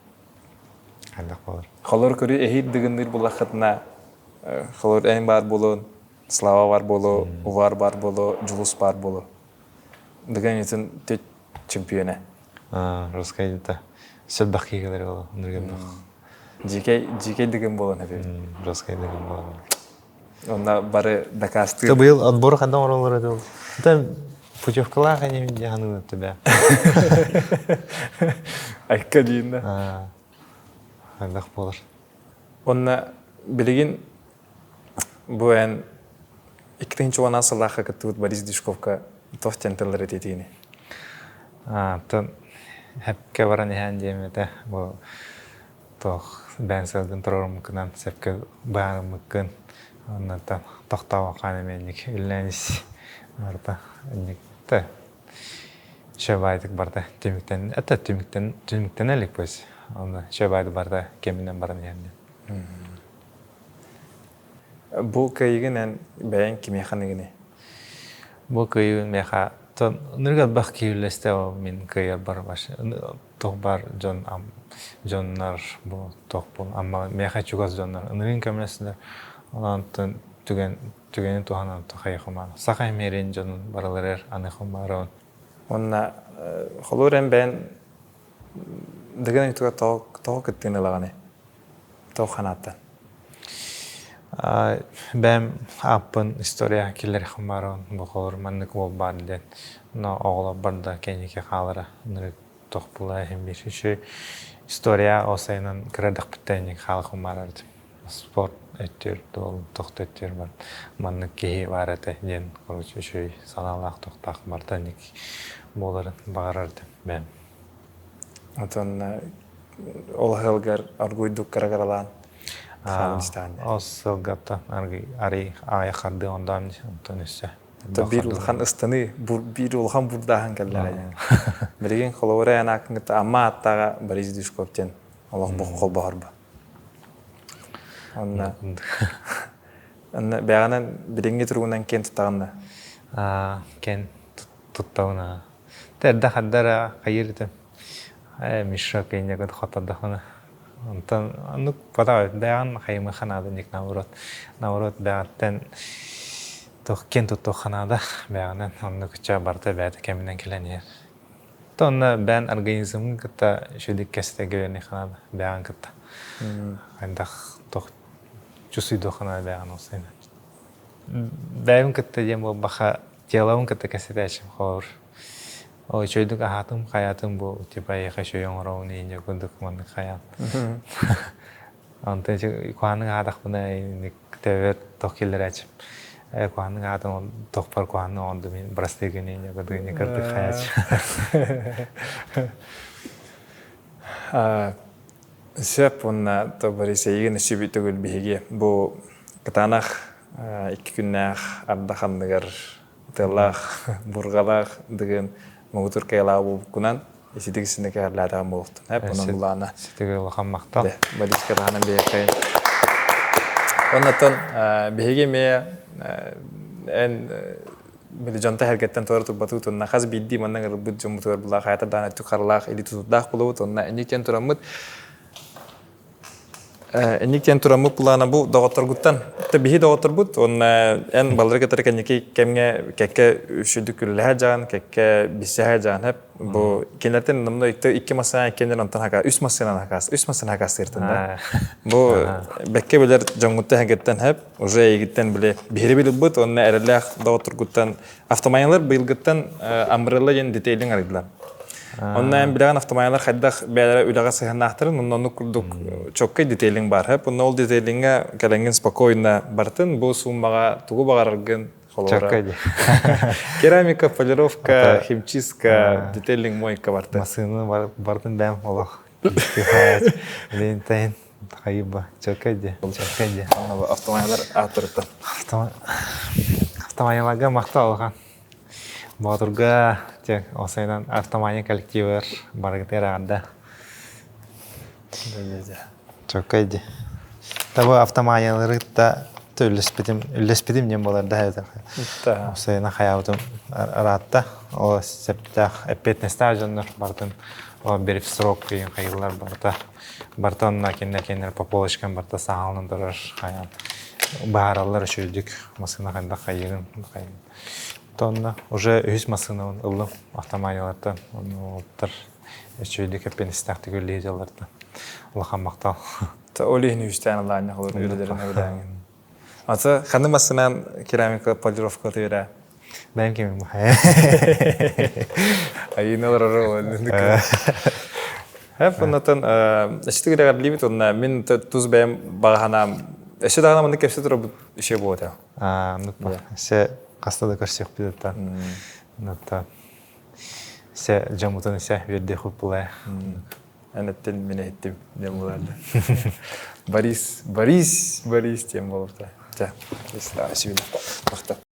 Хайдах буолар. Холор көрүү эһиир дыгынныыр буллаххытына холор эн баар буолуон, Слава бар буолуо, Увар бар буолуо, Дьулус бар буолуо. Дыгын итин төт чемпионэ. Русскай это сөлбөх киһилэр буолуо, нургелбөх. Дьиикэй дьиикэй дыгын буолан эбит. Русскай дыгын буолан. Онно бары дакаастыыр. Быйыл отбор ханна оҥороллор этэ ол. Путевкалаах эни дьаһаныгын төбө. Айка диинна. Хайдах буолар. Онно билигин бу эн 2010 сыллаахха кыттыбыт Борис Дюшковка туох диэн тыллар этиитигини? Атын хэпкэ баран иһэн диэм этэ. Бу туох бэйэн сыалгын туруоруммуккунан сөпкө быһаарыммыккын оннуттан тохтообоккаан эмиэ инник үллээн ис барыта инник да шөбайтык барда түмүктэн это түмүктэн түмүктэнэ илик пусть онно шөбайды барда кэминэн баран иһэн Бу кыайыгын эн бэйэҥ кимиэхэ аныгыный? Бу кыайыыбын миэхэ ынырык элбэх киһи үллэстэ мин кыайарбар туох баар дьон дьоннор бу туох бу амма миэхэ чугас дьоннор ынырыын көмөлөстүлэр онон түгэн түгэни туһанан хайыхымаан саха имиэрин дьонун барыларыгар аныхымаарон Уонна холуур эн бэйэн Дыгын ыйтыга тоҕо кыттыыны ылаҕыный? Тоҕо ханааттан? Бэйэм ааппын история киллэриэхпин баарабын бу холобур маннык уол баар диэн но оҕолорбор да кэнники хаалара ынырык туох буолла иһин биир үчүгэй история ол сайынан кыра эрдэхпиттэн инник хаалыахпын баарар этим спорт өттүгэр дуол туох да өттүгэр бар маннык киһи баар этэ диэн короче үчүгэй санаалаах туохтаах барыта инник буоларын баҕарар этим бэйэм Отон ол ыһылгар оргуйдук кыра-кыралаан хаалан истэҕин Ол сылгаттан арый аҕыйах хардыы ондаан онтон өссө биир улахан ыстаныы, биир улахан бурдааһын кэллэҕэ диэн. Билигин холобура эн ааккын кытта Амма ааттааҕа Борис Дюшков диэн олох холбоһорбо. Онно онно бэҕэнэн билиҥҥи туругунан киэн туттаҕын да? Киэн туттабын Эрдэ хардара хайыыр этим. Ээ, Миша кэннигин хоттордохуна. Онтон оннук потом бэйэҕин хайымыха наада ник наоборот. Наоборот бэйэҕиттэн туох киэн туттуохха наада бэйэҕинэн оннук ычча барыта бэйэтэ кэминэн кэлэн иһэр. То онно бэйэн организмын кытта үчүгүйдүк кэстэгэ үөрэниэххэ наада бэйэҕин кытта. Хайдах туох чувствуйдуохха наада бэйэҕин ол сайын. Бэйэбин кытта диэн буолбаха Телабын кытта кэпсэтээччим холобур. Ол үчүгэйдик аһаатым, хайаатым бу типа эйиэхэ үчүгэй оҥоробун иинньэ курдук маннык хайаан. Онтон куһааннык аһаатахпына инник төбөбөр тох киллэрээччим. Э куһааннык аһаатым тохпор куһааннык оҥордум мин бырастыыгын иинньэ курдук инник кырдык хайааччы. Сөп уонна то Борис эйигин өссө төгүл биһиги бу кытаанах икки күннээх ардах анныгар тыаллаах, бурҕалаах дыгын муҥутуур кыайалаах буолбуккунан иситик синэ кэһэрлээтэҕим буолуохтун. Эп онон булаана. Ситиги улахан махтал. Борис кытаанан биһиэхэ. Оннотон биһиги эмиэ эн били дьонто эргэттэн туора турбатыбыт уонна хас биирдии манна ыҥырбыт дьоммутугар булаах хайата даҕаны өттүк харалаах илии тутурдаах буолабыт уонна инник диэн тураммыт Инник диэн тураммыт плана бу доҕотторгуттан биһи доҕотторбут уонна эн балары кытары кэнники кэмҥэ кэккэ үчүгдүк үлэлэһэ дьаан кэккэ билсэһэ дьаан хэп бу кинилэртэн номно икки массыына иккиэннэр онтон хака үс массыынан хакаас үс массыына хакаастыыртын да бу бэккэ билэр дьоҥҥуттан эһигиттэн хэп уже эйигиттэн били биһири билбит уонна эрэллээх доҕотторгуттан Автомайнлар быйылгыттан Umbrella диэн детейлинг арыйдылар. Онно эн билэҕин автомайнлар хайдах бэйэлэрэ үлэҕэ сыһыаннаахтарын, онно оннук курдук чоккай детейлинг баар. Хэп онно ол детейлиҥҥэ кэлэҥҥин спокойно бартын, бу сууммаҕа тугу баҕараргын холобура. Керамика, полировка, химчистка, детейлинг, мойка барты. Массыынаны бартын бэйэм олох. Лентайын Хайыба, чөкө дии, чөкө дии. Автомайалар ааттарыттан. Автомайаларга махтал улахан. Боотурга, те, осайынан автомания коллективыгар барыгытыгар эҕэрдэ. Чөкө дии. Таба автоманиялары кытта үллэспитим, үллэспитим диэн буолар да этэ. Осайынан хайаабытым ыраатта. Ол септаах, эппиэтинэстээх дьоннор барытын бир срок кыйын хайыллар барыта. Барыта онно кинилэр кинилэр по полочкам барыта саҕаланан турар хайаан быһаараллар үчүгэйдик массыына хайдах хайыырын Тонна уже үһүс массыынабын ыллым автоманиялартан онно уолаттар үчүгэйдик эппиэтинэстээхтик үлэлии дьаллартан улахан махтал. Ол иһин үһүстээн ылаанньа холор үлэлэрин эбилээҥин. Аты ханны массынан керамика полировка тыыра? Бэйэм кимим Айыыналар орор Хэп оннотон эчти гыраҕарлиибит онна мин тус бэйэм баҕаһанаам өссө даҕаны маннык кэпсэ турабыт үчүгэй буолуо Оннук Өссө хаста да көрсүөхпүт оттон. Оннуктан Се дьоммутун өссө үөрдүөхпүт буолаа. Эн эттин, мин эһиттим диэн буолаарды. Борис, Борис, Борис диэн буолбута. Чэ, спасибо. Махтал.